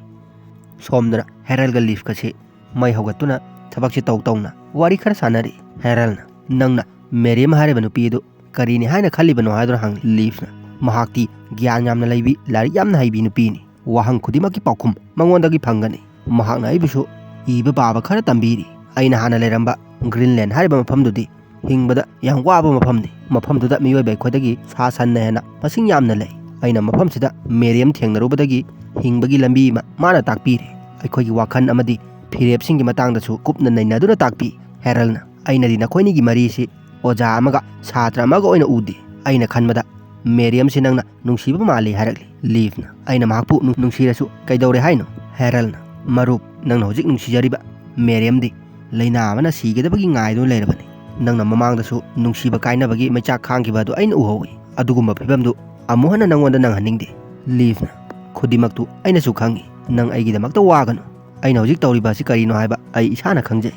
ꯁꯣꯝꯗꯅ ꯍꯦꯔꯜꯒ ꯂꯤꯐꯀꯁꯤ ꯃꯩ ꯍꯧꯒꯠꯇꯨꯅ ꯊꯕꯛꯁꯤ ꯇꯧ ꯇꯧꯅ ꯋꯥꯔꯤ ꯈꯔ ꯁꯥꯟꯅꯔꯤ꯫ ꯍꯦꯔꯜꯅ, "ꯅꯪꯅ ꯃꯦꯔꯤꯌꯝ ꯍꯥꯏꯔꯤꯕ ꯅꯨꯄꯤ ꯑꯗꯨ ꯀꯔꯤꯅꯤ ꯍꯥꯏꯅ ꯈꯜꯂꯤꯕꯅꯣ ꯍꯥꯏꯗꯨꯅ ꯍꯪꯂꯤ ꯂꯤꯐꯅ꯫ ꯃꯍꯥꯛꯇꯤ ꯒ꯭ꯌꯥꯟ ꯌꯥꯝꯅ ꯂꯩꯕꯤ, ꯂꯥꯏꯔꯤꯛ ꯌꯥꯝꯅ ꯍꯩꯕꯤ ꯅꯨꯄꯤꯅꯤ꯫ ꯋꯥꯍꯪ ꯈꯨꯗꯤꯡꯃꯛꯀꯤ ꯄꯥꯎꯈꯨꯝ ꯃꯉꯣꯟꯗꯒꯤ ꯐꯪꯒꯅꯤ꯫ ꯃꯍꯥꯛꯅ ꯑꯩꯕꯨꯁꯨ ꯏꯕ ꯄꯥꯕ ꯈꯔ ꯇꯝꯕꯤꯔꯤ꯫ ꯑꯩꯅ ꯍꯥꯟꯅ ꯂꯩꯔꯝꯕ ꯒ꯭ꯔꯤꯟꯂꯦꯟ ꯍꯥꯏꯔꯤꯕ ꯃꯐꯝꯗꯨꯗꯤ ꯍꯤꯡꯕꯗ ꯌꯥꯝ ꯋꯥꯕ ꯃꯐꯝꯅꯤ꯫ ꯃꯐꯝꯗꯨꯗ ꯃꯤꯑꯣꯏꯕ ꯑꯩꯈꯣꯏꯗꯒꯤ ꯁꯥ ꯁꯟꯅ ꯍꯦꯟꯅ ꯃꯁꯤꯡ ꯌꯥꯝꯅ ꯂꯩ꯫ ꯑꯩꯅ ꯃꯐꯝꯁꯤꯗ ꯃꯦꯔꯤꯌꯝ ꯊꯦꯡꯅꯔꯨꯕꯗꯒꯤ ꯍꯤꯡꯕꯒꯤ ꯂꯝꯕꯤ ꯑꯃ ꯃꯥꯅ ꯇꯥꯛꯄꯤꯔꯦ꯫ ꯑꯩꯈꯣꯏꯒꯤ ꯋꯥꯈꯜ ꯑꯃꯗꯤ ꯐꯤꯔꯦꯞꯁꯤꯡꯒꯤ ꯃꯇꯥꯡꯗꯁꯨ ꯀꯨꯞꯅ ꯅꯩꯅꯗꯨꯅ ꯇꯥꯛꯄꯤ꯫ ꯍꯦꯔꯜꯅ, ꯑꯩꯅꯗꯤ ꯅꯈꯣꯏꯅꯤꯒꯤ ꯃꯔꯤꯁꯤ ꯑꯣꯖꯥ ꯑꯃꯒ ꯁꯥꯇ꯭ꯔ ꯑꯃꯒ ꯑꯣꯏꯅ ꯎꯗꯦ꯫ ꯑꯩꯅ ꯈꯟꯕꯗ ꯃꯦꯔꯤꯌꯝꯁꯤ ꯅꯪꯅ ꯅꯨꯡꯁꯤꯕ ꯃꯥꯜꯂꯤ ꯍꯥꯏꯔꯛꯂꯤ꯫ ꯂꯤꯐꯅ, ꯑꯩꯅ ꯃꯍꯥꯛꯄꯨ ꯅꯨꯡ-, ꯅꯨꯡꯁꯤꯔꯁꯨ ꯀꯩꯗꯧꯔꯦ ꯍꯥꯏꯅꯣ? ꯍꯦꯔꯜꯅ, ꯃꯔꯨꯞ, ꯅꯪꯅ ꯍꯧꯖꯤꯛ ꯅꯨꯡꯁꯤꯖꯔꯤꯕ ꯃꯦꯔꯤꯌꯝꯗꯤ ꯂꯥꯏꯅꯥ ꯑꯃꯅ ꯁꯤꯒꯗꯕꯒꯤ ꯉꯥꯏꯗꯨꯅ ꯂꯩꯔꯕꯅꯤ꯫ ꯅꯪꯅ ꯃꯃꯥꯡꯗꯁꯨ ꯅꯨꯡꯁꯤꯕ ꯀꯥꯏꯅꯕꯒꯤ ꯃꯩꯆꯥꯛ ꯈꯥꯡꯈꯤꯕ ꯑꯗꯨ ꯑꯩꯅ ꯎꯍꯧꯏ꯫ ꯑꯗꯨꯒꯨꯝꯕ ꯐꯤꯕꯝꯗꯨ ꯑꯃꯨꯛ ꯍꯟꯅ ꯅꯪꯉꯣꯟꯗ ꯅꯪꯍꯟꯅꯤꯡꯗꯦ꯫ ꯂꯤꯐꯅ, ꯈꯨꯗꯤꯡꯃꯛꯇꯨ ꯑꯩꯅꯁꯨ ꯈꯪꯏ꯫ ꯅꯪ ꯑꯩꯒꯤꯗꯃꯛꯇ ꯋꯥꯒꯅꯨ꯫ ꯑꯩꯅ ꯍꯧꯖꯤꯛ ꯇꯧꯔꯤꯕ ꯑꯁꯤ ꯀꯔꯤꯅꯣ ꯍꯥꯏꯕ ꯑꯩ ꯏꯁꯥꯅ ꯈꯪꯖꯩ꯫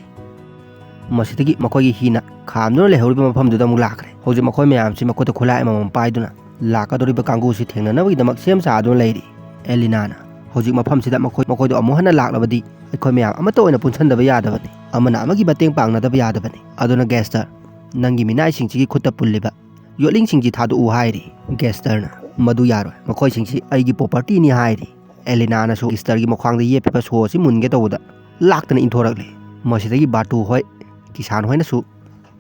ꯃꯁꯤꯗꯒꯤ ꯃꯈꯣꯏꯒꯤ ꯍꯤꯅ ꯈꯥꯝꯗꯨꯅ ꯂꯩꯍꯧꯔꯤꯕ ꯃꯐꯝꯗꯨꯗ ꯑꯃꯨꯛ ꯂꯥꯛꯈ꯭ꯔꯦ꯫ ꯍꯧꯖꯤꯛ ꯃꯈꯣꯏ ꯃꯌꯥꯝꯁꯤ ꯃꯈꯨꯠꯇ ꯈꯨꯠꯂꯥꯏ ꯑꯃꯃꯝ ꯄꯥꯏꯗꯨꯅ ꯂꯥꯛꯀꯗꯧꯔꯤꯕ ꯀꯥꯡꯕꯨꯁꯤ ꯊꯦꯡꯅꯅꯕꯒꯤꯗꯃꯛ ꯁꯦꯝ ꯁꯥꯗꯨꯅ ꯂꯩꯔꯤ꯫ ꯑꯦꯂꯤꯅꯥꯅ, ꯍꯧꯖꯤꯛ ꯃꯐꯝꯁꯤꯗ ꯃꯈꯣꯏ, ꯃꯈꯣꯏꯗꯣ ꯑꯃꯨꯛ ꯍꯟꯅ ꯂꯥꯛꯂꯕꯗꯤ ꯑꯩꯈꯣꯏ ꯃꯌꯥꯝ ꯑꯃꯠꯇ ꯑꯣꯏꯅ ꯄꯨꯟꯁꯟꯗꯕ ꯌꯥꯗꯕꯅꯤ꯫ ꯑꯃꯅ ꯑꯃꯒꯤ ꯃꯇꯦꯡ ꯄꯥꯡꯅꯗꯕ ꯌꯥꯗꯕꯅꯤ꯫ ꯑꯗꯨꯅ ꯒꯦꯁꯇꯔ, ꯅꯪꯒꯤ ꯃꯤꯅꯥꯏꯁꯤꯡꯁꯤꯒꯤ ꯈꯨꯠꯇ ꯄꯨꯜꯂꯤꯕ ꯌꯣꯠꯂꯤꯡꯁꯤꯡꯁꯤ ꯊꯥꯗꯣꯛꯎ ꯍꯥꯏꯔꯤ꯫ ꯒꯦꯁꯇꯔꯅ, ꯃꯗꯨ ꯌꯥꯔꯣꯏ, ꯃꯈꯣꯏꯁꯤꯡꯁꯤ ꯑꯩꯒꯤ ꯄ꯭ꯔꯣꯄꯔꯇꯤꯅꯤ ꯍꯥꯏꯔꯤ꯫ ꯑꯦꯂꯤꯅꯥꯅꯁꯨ ꯒꯤꯁꯇꯔꯒꯤ ꯃꯈ꯭ꯋꯥꯡꯗ ꯌꯦꯞꯄꯤꯕ ꯁꯣ ꯑꯁꯤ ꯃꯨꯟꯒꯦ ꯇꯧꯕꯗ ꯂꯥꯛꯇꯅ ꯏꯟꯊꯣꯔꯛꯂꯦ꯫ ꯃꯁꯤꯗꯒꯤ ꯕꯥꯔꯇꯨ ꯍꯣꯏ, ꯀꯤꯁꯥꯟ ꯍꯣꯏꯅꯁꯨ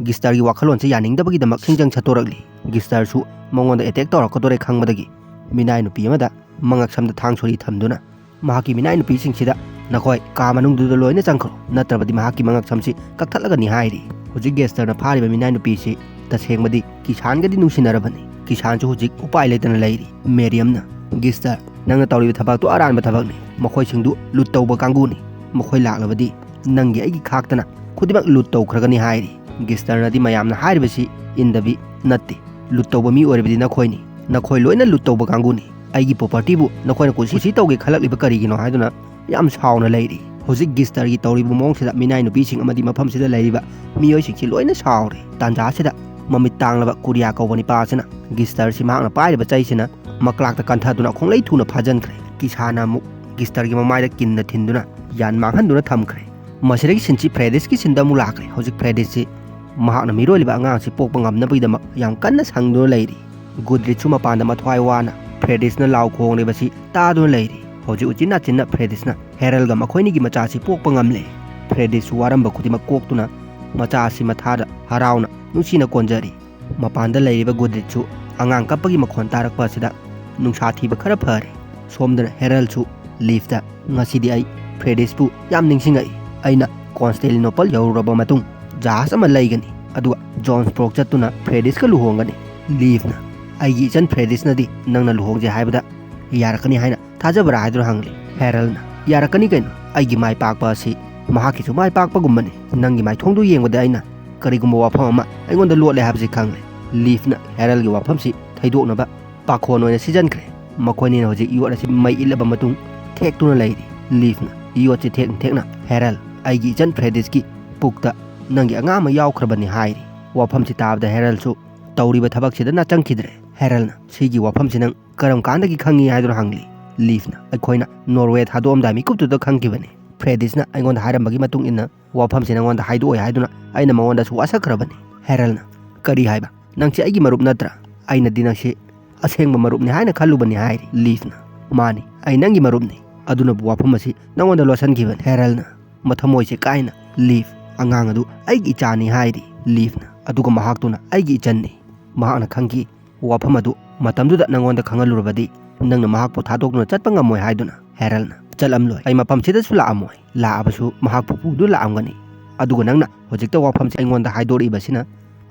ꯒꯤꯁꯇꯔꯒꯤ ꯋꯥꯈꯜꯂꯣꯟꯁꯤ ꯌꯥꯅꯤꯡꯗꯕꯒꯤꯗꯃꯛ ꯁꯤꯡꯖꯪ ꯁꯠꯇꯣꯔꯛꯂꯤ꯫ ꯒꯤꯁꯇꯔꯁꯨ ꯃꯉꯣꯟꯗ ꯑꯦꯇꯦꯛ ꯇꯧꯔꯛꯀꯗꯣꯔꯦ ꯈꯪꯕꯗꯒꯤ ꯃꯤꯅꯥꯏ ꯅꯨꯄꯤ ꯑꯃꯗ ꯃꯉꯛꯁꯝꯗ ꯊꯥꯡ ꯁꯣꯔꯤ ꯊꯝꯗꯨꯅ ꯃꯍꯥꯛꯀꯤ ꯃꯤꯅꯥꯏ ꯅꯨꯄꯤꯁꯤꯡꯁꯤꯗ, "ꯅꯈꯣꯏ ꯀꯥ ꯃꯅꯨꯡꯗꯨꯗ ꯂꯣꯏꯅ ꯆꯪꯈ꯭ꯔꯣ, ꯅꯠꯇ꯭ꯔꯕꯗꯤ ꯃꯍꯥꯛꯀꯤ ꯃꯉꯛꯁꯝꯁꯤ ꯀꯛꯊꯠꯂꯒꯅꯤ" ꯍꯥꯏꯔꯤ꯫ ꯍꯧꯖꯤꯛ ꯒꯦꯁꯇꯔꯅ ꯐꯥꯔꯤꯕ ꯃꯤꯅꯥꯏ ꯅꯨꯄꯤꯁꯤ ꯇꯁꯦꯡꯕꯗꯤ ꯀꯤꯁꯥꯟꯒꯗꯤ ꯅꯨꯡꯁꯤꯅꯔꯕꯅꯤ꯫ ꯀꯤꯁꯥꯟꯁꯨ ꯍꯧꯖꯤꯛ ꯎꯄꯥꯏ ꯂꯩꯇꯅ ꯂꯩꯔꯤ꯫ ꯃꯦꯔꯤꯌꯝꯅ, "ꯒꯤꯁꯇꯔ, ꯅꯪꯅ ꯇꯧꯔꯤꯕ ꯊꯕꯛꯇꯨ ꯑꯔꯥꯟꯕ ꯊꯕꯛꯅꯤ꯫ ꯃꯈꯣꯏꯁꯤꯡꯗꯨ ꯂꯨꯠ ꯇꯧꯕ ꯀꯥꯡꯕꯨꯅꯤ꯫ ꯃꯈꯣꯏ ꯂꯥꯛꯂꯕꯗꯤ ꯅꯪꯒꯤ ꯑꯩꯒꯤ ꯈꯥꯛꯇꯅ ꯈꯨꯗꯤꯡꯃꯛ ꯂꯨꯠ ꯇꯧꯈ꯭ꯔꯒꯅꯤ" ꯍꯥꯏꯔꯤ꯫ ꯒꯤꯁꯇꯔꯅꯗꯤ ꯃꯌꯥꯝꯅ ꯍꯥꯏꯔꯤꯕꯁꯤ ꯏꯟꯗꯕꯤ, "ꯅꯠꯇꯦ, ꯂꯨꯠ ꯇꯧꯕ ꯃꯤ ꯑꯣꯏꯔꯕꯗꯤ ꯅꯈꯣꯏꯅꯤ꯫ ꯅꯈꯣꯏ ꯂꯣꯏꯅ ꯂꯨꯠ ꯇꯧꯕ ꯀꯥꯡꯕꯨꯅꯤ꯫ ꯑꯩꯒꯤ ꯄ꯭ꯔꯣꯄꯔꯇꯤꯕꯨ ꯅꯈꯣꯏꯅ ꯀꯨꯁꯤ ꯀꯨꯁꯤ ꯇꯧꯒꯦ ꯈꯜꯂꯛꯂꯤꯕ ꯀꯔꯤꯒꯤꯅꯣ?" ꯍꯥꯏꯗꯨꯅ ꯌꯥꯝ ꯁꯥꯎꯅ ꯂꯩꯔꯤ꯫ ꯍꯧꯖꯤꯛ ꯒꯤꯁꯇꯔꯒꯤ ꯇꯧꯔꯤꯕ ꯃꯑꯣꯡꯁꯤꯗ ꯃꯤꯅꯥꯏ ꯅꯨꯄꯤꯁꯤꯡ ꯑꯃꯗꯤ ꯃꯐꯝꯁꯤꯗ ꯂꯩꯔꯤꯕ ꯃꯤꯑꯣꯏꯁꯤꯡꯁꯤ ꯂꯣꯏꯅ ꯁꯥꯎꯔꯦ꯫ ꯇꯥꯟꯖꯥꯁꯤꯗ ꯃꯃꯤꯠ ꯇꯥꯡꯂꯕ ꯀꯨꯔꯤꯌꯥ ꯀꯧꯕ ꯅꯤꯄꯥ ꯑꯁꯤꯅ ꯒꯤꯁꯇꯔꯁꯤ ꯃꯍꯥꯛꯅ ꯄꯥꯏꯔꯤꯕ ꯆꯩꯁꯤꯅ ꯃꯀ꯭ꯂꯥꯛꯇ ꯀꯟꯊꯗꯨꯅ ꯈꯣꯡꯂꯩ ꯊꯨꯅ ꯐꯥꯖꯟꯈ꯭ꯔꯦ꯫ ꯀꯤꯁꯥꯟꯅ ꯑꯃꯨꯛ ꯒꯤꯁꯇꯔꯒꯤ ꯃꯃꯥꯏꯗ ꯀꯤꯟꯅ ꯊꯤꯟꯗꯨꯅ ꯌꯥꯟ ꯃꯥꯡꯍꯟꯗꯨꯅ ꯊꯝꯈ꯭ꯔꯦ꯫ ꯃꯁꯤꯗꯒꯤ ꯁꯤꯟꯁꯤ ꯐ꯭ꯔꯦꯗꯤꯁꯀꯤ ꯁꯤꯟꯗ ꯑꯃꯨꯛ ꯂꯥꯛꯈ꯭ꯔꯦ꯫ ꯍꯧꯖꯤꯛ ꯐ꯭ꯔꯦꯗꯤꯁꯁꯤ ꯃꯍꯥꯛꯅ ꯃꯤꯔꯣꯜꯂꯤꯕ ꯑꯉꯥꯡꯁꯤ ꯄꯣꯛꯄ ꯉꯝꯅꯕꯒꯤꯗꯃꯛ ꯌꯥꯝ ꯀꯟꯅ ꯁꯪꯗꯨꯅ ꯂꯩꯔꯤ꯫ ꯒꯨꯗ꯭ꯔꯤꯠꯁꯨ ꯃꯄꯥꯟꯗ ꯃꯊ꯭ꯋꯥꯏ ꯋꯥꯅ ꯐ꯭ꯔꯦꯗꯤꯁꯅ ꯂꯥꯎ ꯈꯣꯡꯂꯤꯕꯁꯤ ꯇꯥꯗꯨꯅ ꯂꯩꯔꯤ꯫ ꯍꯧꯖꯤꯛ ꯎꯆꯤꯟ ꯅꯥꯆꯤꯟꯅ ꯐ꯭ꯔꯦꯗꯤꯁꯅ ꯍꯦꯔꯜꯒ ꯃꯈꯣꯏꯅꯤꯒꯤ ꯃꯆꯥꯁꯤ ꯄꯣꯛꯄ ꯉꯝꯂꯦ꯫ ꯐ꯭ꯔꯦꯗꯤꯁꯁꯨ ꯋꯥꯔꯝꯕ ꯈꯨꯗꯤꯡꯃꯛ ꯀꯣꯛꯇꯨꯅ ꯃꯆꯥ ꯑꯁꯤ ꯃꯊꯥꯗ ꯍꯔꯥꯎꯅ ꯅꯨꯡꯁꯤꯅ ꯀꯣꯟꯖꯔꯤ꯫ ꯃꯄꯥꯟꯗ ꯂꯩꯔꯤꯕ ꯒꯨꯗ꯭ꯔꯤꯠꯁꯨ ꯑꯉꯥꯡ ꯀꯞꯄꯒꯤ ꯃꯈꯣꯟ ꯇꯥꯔꯛꯄ ꯑꯁꯤꯗ ꯅꯨꯡꯁꯥ ꯊꯤꯕ ꯈꯔ ꯐꯔꯦ꯫ ꯁꯣꯝꯗꯅ ꯍꯦꯔꯜꯁꯨ ꯂꯤꯐꯇ, "ꯉꯁꯤꯗꯤ ꯑꯩ ꯐ꯭ꯔꯦꯗꯤꯁꯄꯨ ꯌꯥꯝ ꯅꯤꯡꯁꯤꯡꯉꯛꯏ꯫ ꯑꯩꯅ ꯀꯣꯟꯁꯇꯦꯂꯤꯅꯣꯄꯜ ꯌꯧꯔꯨꯔꯕ ꯃꯇꯨꯡ ꯖꯍꯥꯖ ꯑꯃ ꯂꯩꯒꯅꯤ, ꯑꯗꯨꯒ ꯖꯣꯟꯁꯕ꯭ꯔꯣꯛ ꯆꯠꯇꯨꯅ ꯐ꯭ꯔꯦꯗꯤꯁꯀ ꯂꯨꯍꯣꯡꯒꯅꯤ꯫" ꯂꯤꯐꯅ, "ꯑꯩꯒꯤ ꯏꯆꯟ ꯐ꯭ꯔꯦꯗꯤꯁꯅꯗꯤ ꯅꯪꯅ ꯂꯨꯍꯣꯡꯁꯦ ꯍꯥꯏꯕꯗ ꯌꯥꯔꯛꯀꯅꯤ ꯍꯥꯏꯅ ꯊꯥꯖꯕ꯭ꯔꯥ?" ꯍꯥꯏꯗꯨꯅ ꯍꯪꯂꯤ꯫ ꯍꯦꯔꯜꯅ, "ꯌꯥꯔꯛꯀꯅꯤ ꯀꯩꯅꯣ, ꯑꯩꯒꯤ ꯃꯥꯏ ꯄꯥꯛꯄ ꯑꯁꯤ ꯃꯍꯥꯛꯀꯤꯁꯨ ꯃꯥꯏ ꯄꯥꯛꯄꯒꯨꯝꯕꯅꯤ꯫ ꯅꯪꯒꯤ ꯃꯥꯏꯊꯣꯡꯗꯨ ꯌꯦꯡꯕꯗ ꯑꯩꯅ ꯀꯔꯤꯒꯨꯝꯕ ꯋꯥꯐꯝ ꯑꯃ ꯑꯩꯉꯣꯟꯗ ꯂꯣꯠꯂꯦ ꯍꯥꯏꯕꯁꯤ ꯈꯪꯂꯦ꯫" ꯂꯤꯐꯅ ꯍꯦꯔꯜꯒꯤ ꯋꯥꯐꯝꯁꯤ ꯊꯩꯗꯣꯛꯅꯕ ꯄꯥꯈꯣꯟ ꯑꯣꯏꯅ ꯁꯤꯖꯤꯟꯈ꯭ꯔꯦ꯫ ꯃꯈꯣꯏꯅꯤꯅ ꯍꯧꯖꯤꯛ ꯌꯣꯠ ꯑꯁꯤ ꯃꯩ ꯏꯠꯂꯕ ꯃꯇꯨꯡ ꯊꯦꯛꯇꯨꯅ ꯂꯩꯔꯤ꯫ ꯂꯤꯐꯅ ꯌꯣꯠꯁꯤ ꯊꯦꯛꯅ ꯊꯦꯛꯅ, "ꯍꯦꯔꯜ, ꯑꯩꯒꯤ ꯏꯆꯟ ꯐ꯭ꯔꯦꯗꯤꯁꯀꯤ ꯄꯨꯛꯇ ꯅꯪꯒꯤ ꯑꯉꯥꯡ ꯑꯃ ꯌꯥꯎꯈ꯭ꯔꯕꯅꯤ" ꯍꯥꯏꯔꯤ꯫ ꯋꯥꯐꯝꯁꯤ ꯇꯥꯕꯗ ꯍꯦꯔꯜꯁꯨ ꯇꯧꯔꯤꯕ ꯊꯕꯛꯁꯤꯗ ꯅꯥꯆꯪꯈꯤꯗ꯭ꯔꯦ꯫ ꯍꯦꯔꯜꯅ, "ꯁꯤꯒꯤ ꯋꯥꯐꯝꯁꯤ ꯅꯪ ꯀꯔꯝ ꯀꯥꯟꯗꯒꯤ ꯈꯪꯉꯤ?" ꯍꯥꯏꯗꯨꯅ ꯍꯪꯂꯤ꯫ ꯂꯤꯐꯅ, "ꯑꯩꯈꯣꯏꯅ ꯅꯣꯔꯋꯦ ꯊꯥꯗꯣꯛꯑꯝꯗꯥꯏ ꯃꯤꯀꯨꯞꯇꯨꯗ ꯈꯪꯈꯤꯕꯅꯤ꯫ ꯐ꯭ꯔꯦꯗꯤꯁꯅ ꯑꯩꯉꯣꯟꯗ ꯍꯥꯏꯔꯝꯕꯒꯤ ꯃꯇꯨꯡ ꯏꯟꯅ ꯋꯥꯐꯝꯁꯤ ꯅꯉꯣꯟꯗ ꯍꯥꯏꯗꯣꯛꯑꯣꯏ ꯍꯥꯏꯗꯨꯅ ꯑꯩꯅ ꯃꯉꯣꯟꯗꯁꯨ ꯋꯥꯁꯛꯈ꯭ꯔꯕꯅꯤ꯫" ꯍꯦꯔꯜꯅ, "ꯀꯔꯤ ꯍꯥꯏꯕ? ꯅꯪꯁꯤ ꯑꯩꯒꯤ ꯃꯔꯨꯞ ꯅꯠꯇ꯭ꯔꯥ? ꯑꯩꯅꯗꯤ ꯅꯪꯁꯤ ꯑꯁꯦꯡꯕ ꯃꯔꯨꯞꯅꯤ ꯍꯥꯏꯅ ꯈꯜꯂꯨꯕꯅꯤ" ꯍꯥꯏꯔꯤ꯫ ꯂꯤꯐꯅ, "ꯃꯥꯅꯤ, ꯑꯩ ꯅꯪꯒꯤ ꯃꯔꯨꯞꯅꯤ꯫ ꯑꯗꯨꯅꯕꯨ ꯋꯥꯐꯝ ꯑꯁꯤ ꯅꯉꯣꯟꯗ ꯂꯣꯠꯁꯤꯟꯈꯤꯕꯅꯤ꯫" ꯍꯦꯔꯜꯅ ꯃꯊꯃꯣꯏꯁꯦ ꯀꯥꯏꯅ, "ꯂꯤꯐ, ꯑꯉꯥꯡ ꯑꯗꯨ ꯑꯩꯒꯤ ꯏꯆꯥꯅꯤ" ꯍꯥꯏꯔꯤ꯫ ꯂꯤꯐꯅ, "ꯑꯗꯨꯒ ꯃꯍꯥꯛꯇꯨꯅ ꯑꯩꯒꯤ ꯏꯆꯟꯅꯤ꯫ ꯃꯍꯥꯛꯅ ꯈꯪꯈꯤ ꯋꯥꯐꯝ ꯑꯗꯨ ꯃꯇꯝꯗꯨꯗ ꯅꯉꯣꯟꯗ ꯈꯪꯍꯜꯂꯨꯔꯕꯗꯤ ꯅꯪꯅ ꯃꯍꯥꯛꯄꯨ ꯊꯥꯗꯣꯛꯇꯨꯅ ꯆꯠꯄ ꯉꯝꯃꯣꯏ" ꯍꯥꯏꯗꯨꯅ꯫ ꯍꯦꯔꯜꯅ, "ꯆꯠꯂꯝꯂꯣꯏ, ꯑꯩ ꯃꯐꯝꯁꯤꯗꯁꯨ ꯂꯥꯛꯑꯝꯃꯣꯏ꯫ ꯂꯥꯛꯑꯕꯁꯨ ꯃꯍꯥꯛꯄꯨ ꯄꯨꯗꯨꯅ ꯂꯥꯛꯑꯝꯒꯅꯤ꯫ ꯑꯗꯨꯒ ꯅꯪꯅ ꯍꯧꯖꯤꯛꯇ ꯋꯥꯐꯝꯁꯤ ꯑꯩꯉꯣꯟꯗ ꯍꯥꯏꯗꯣꯔꯛꯏꯕꯁꯤꯅ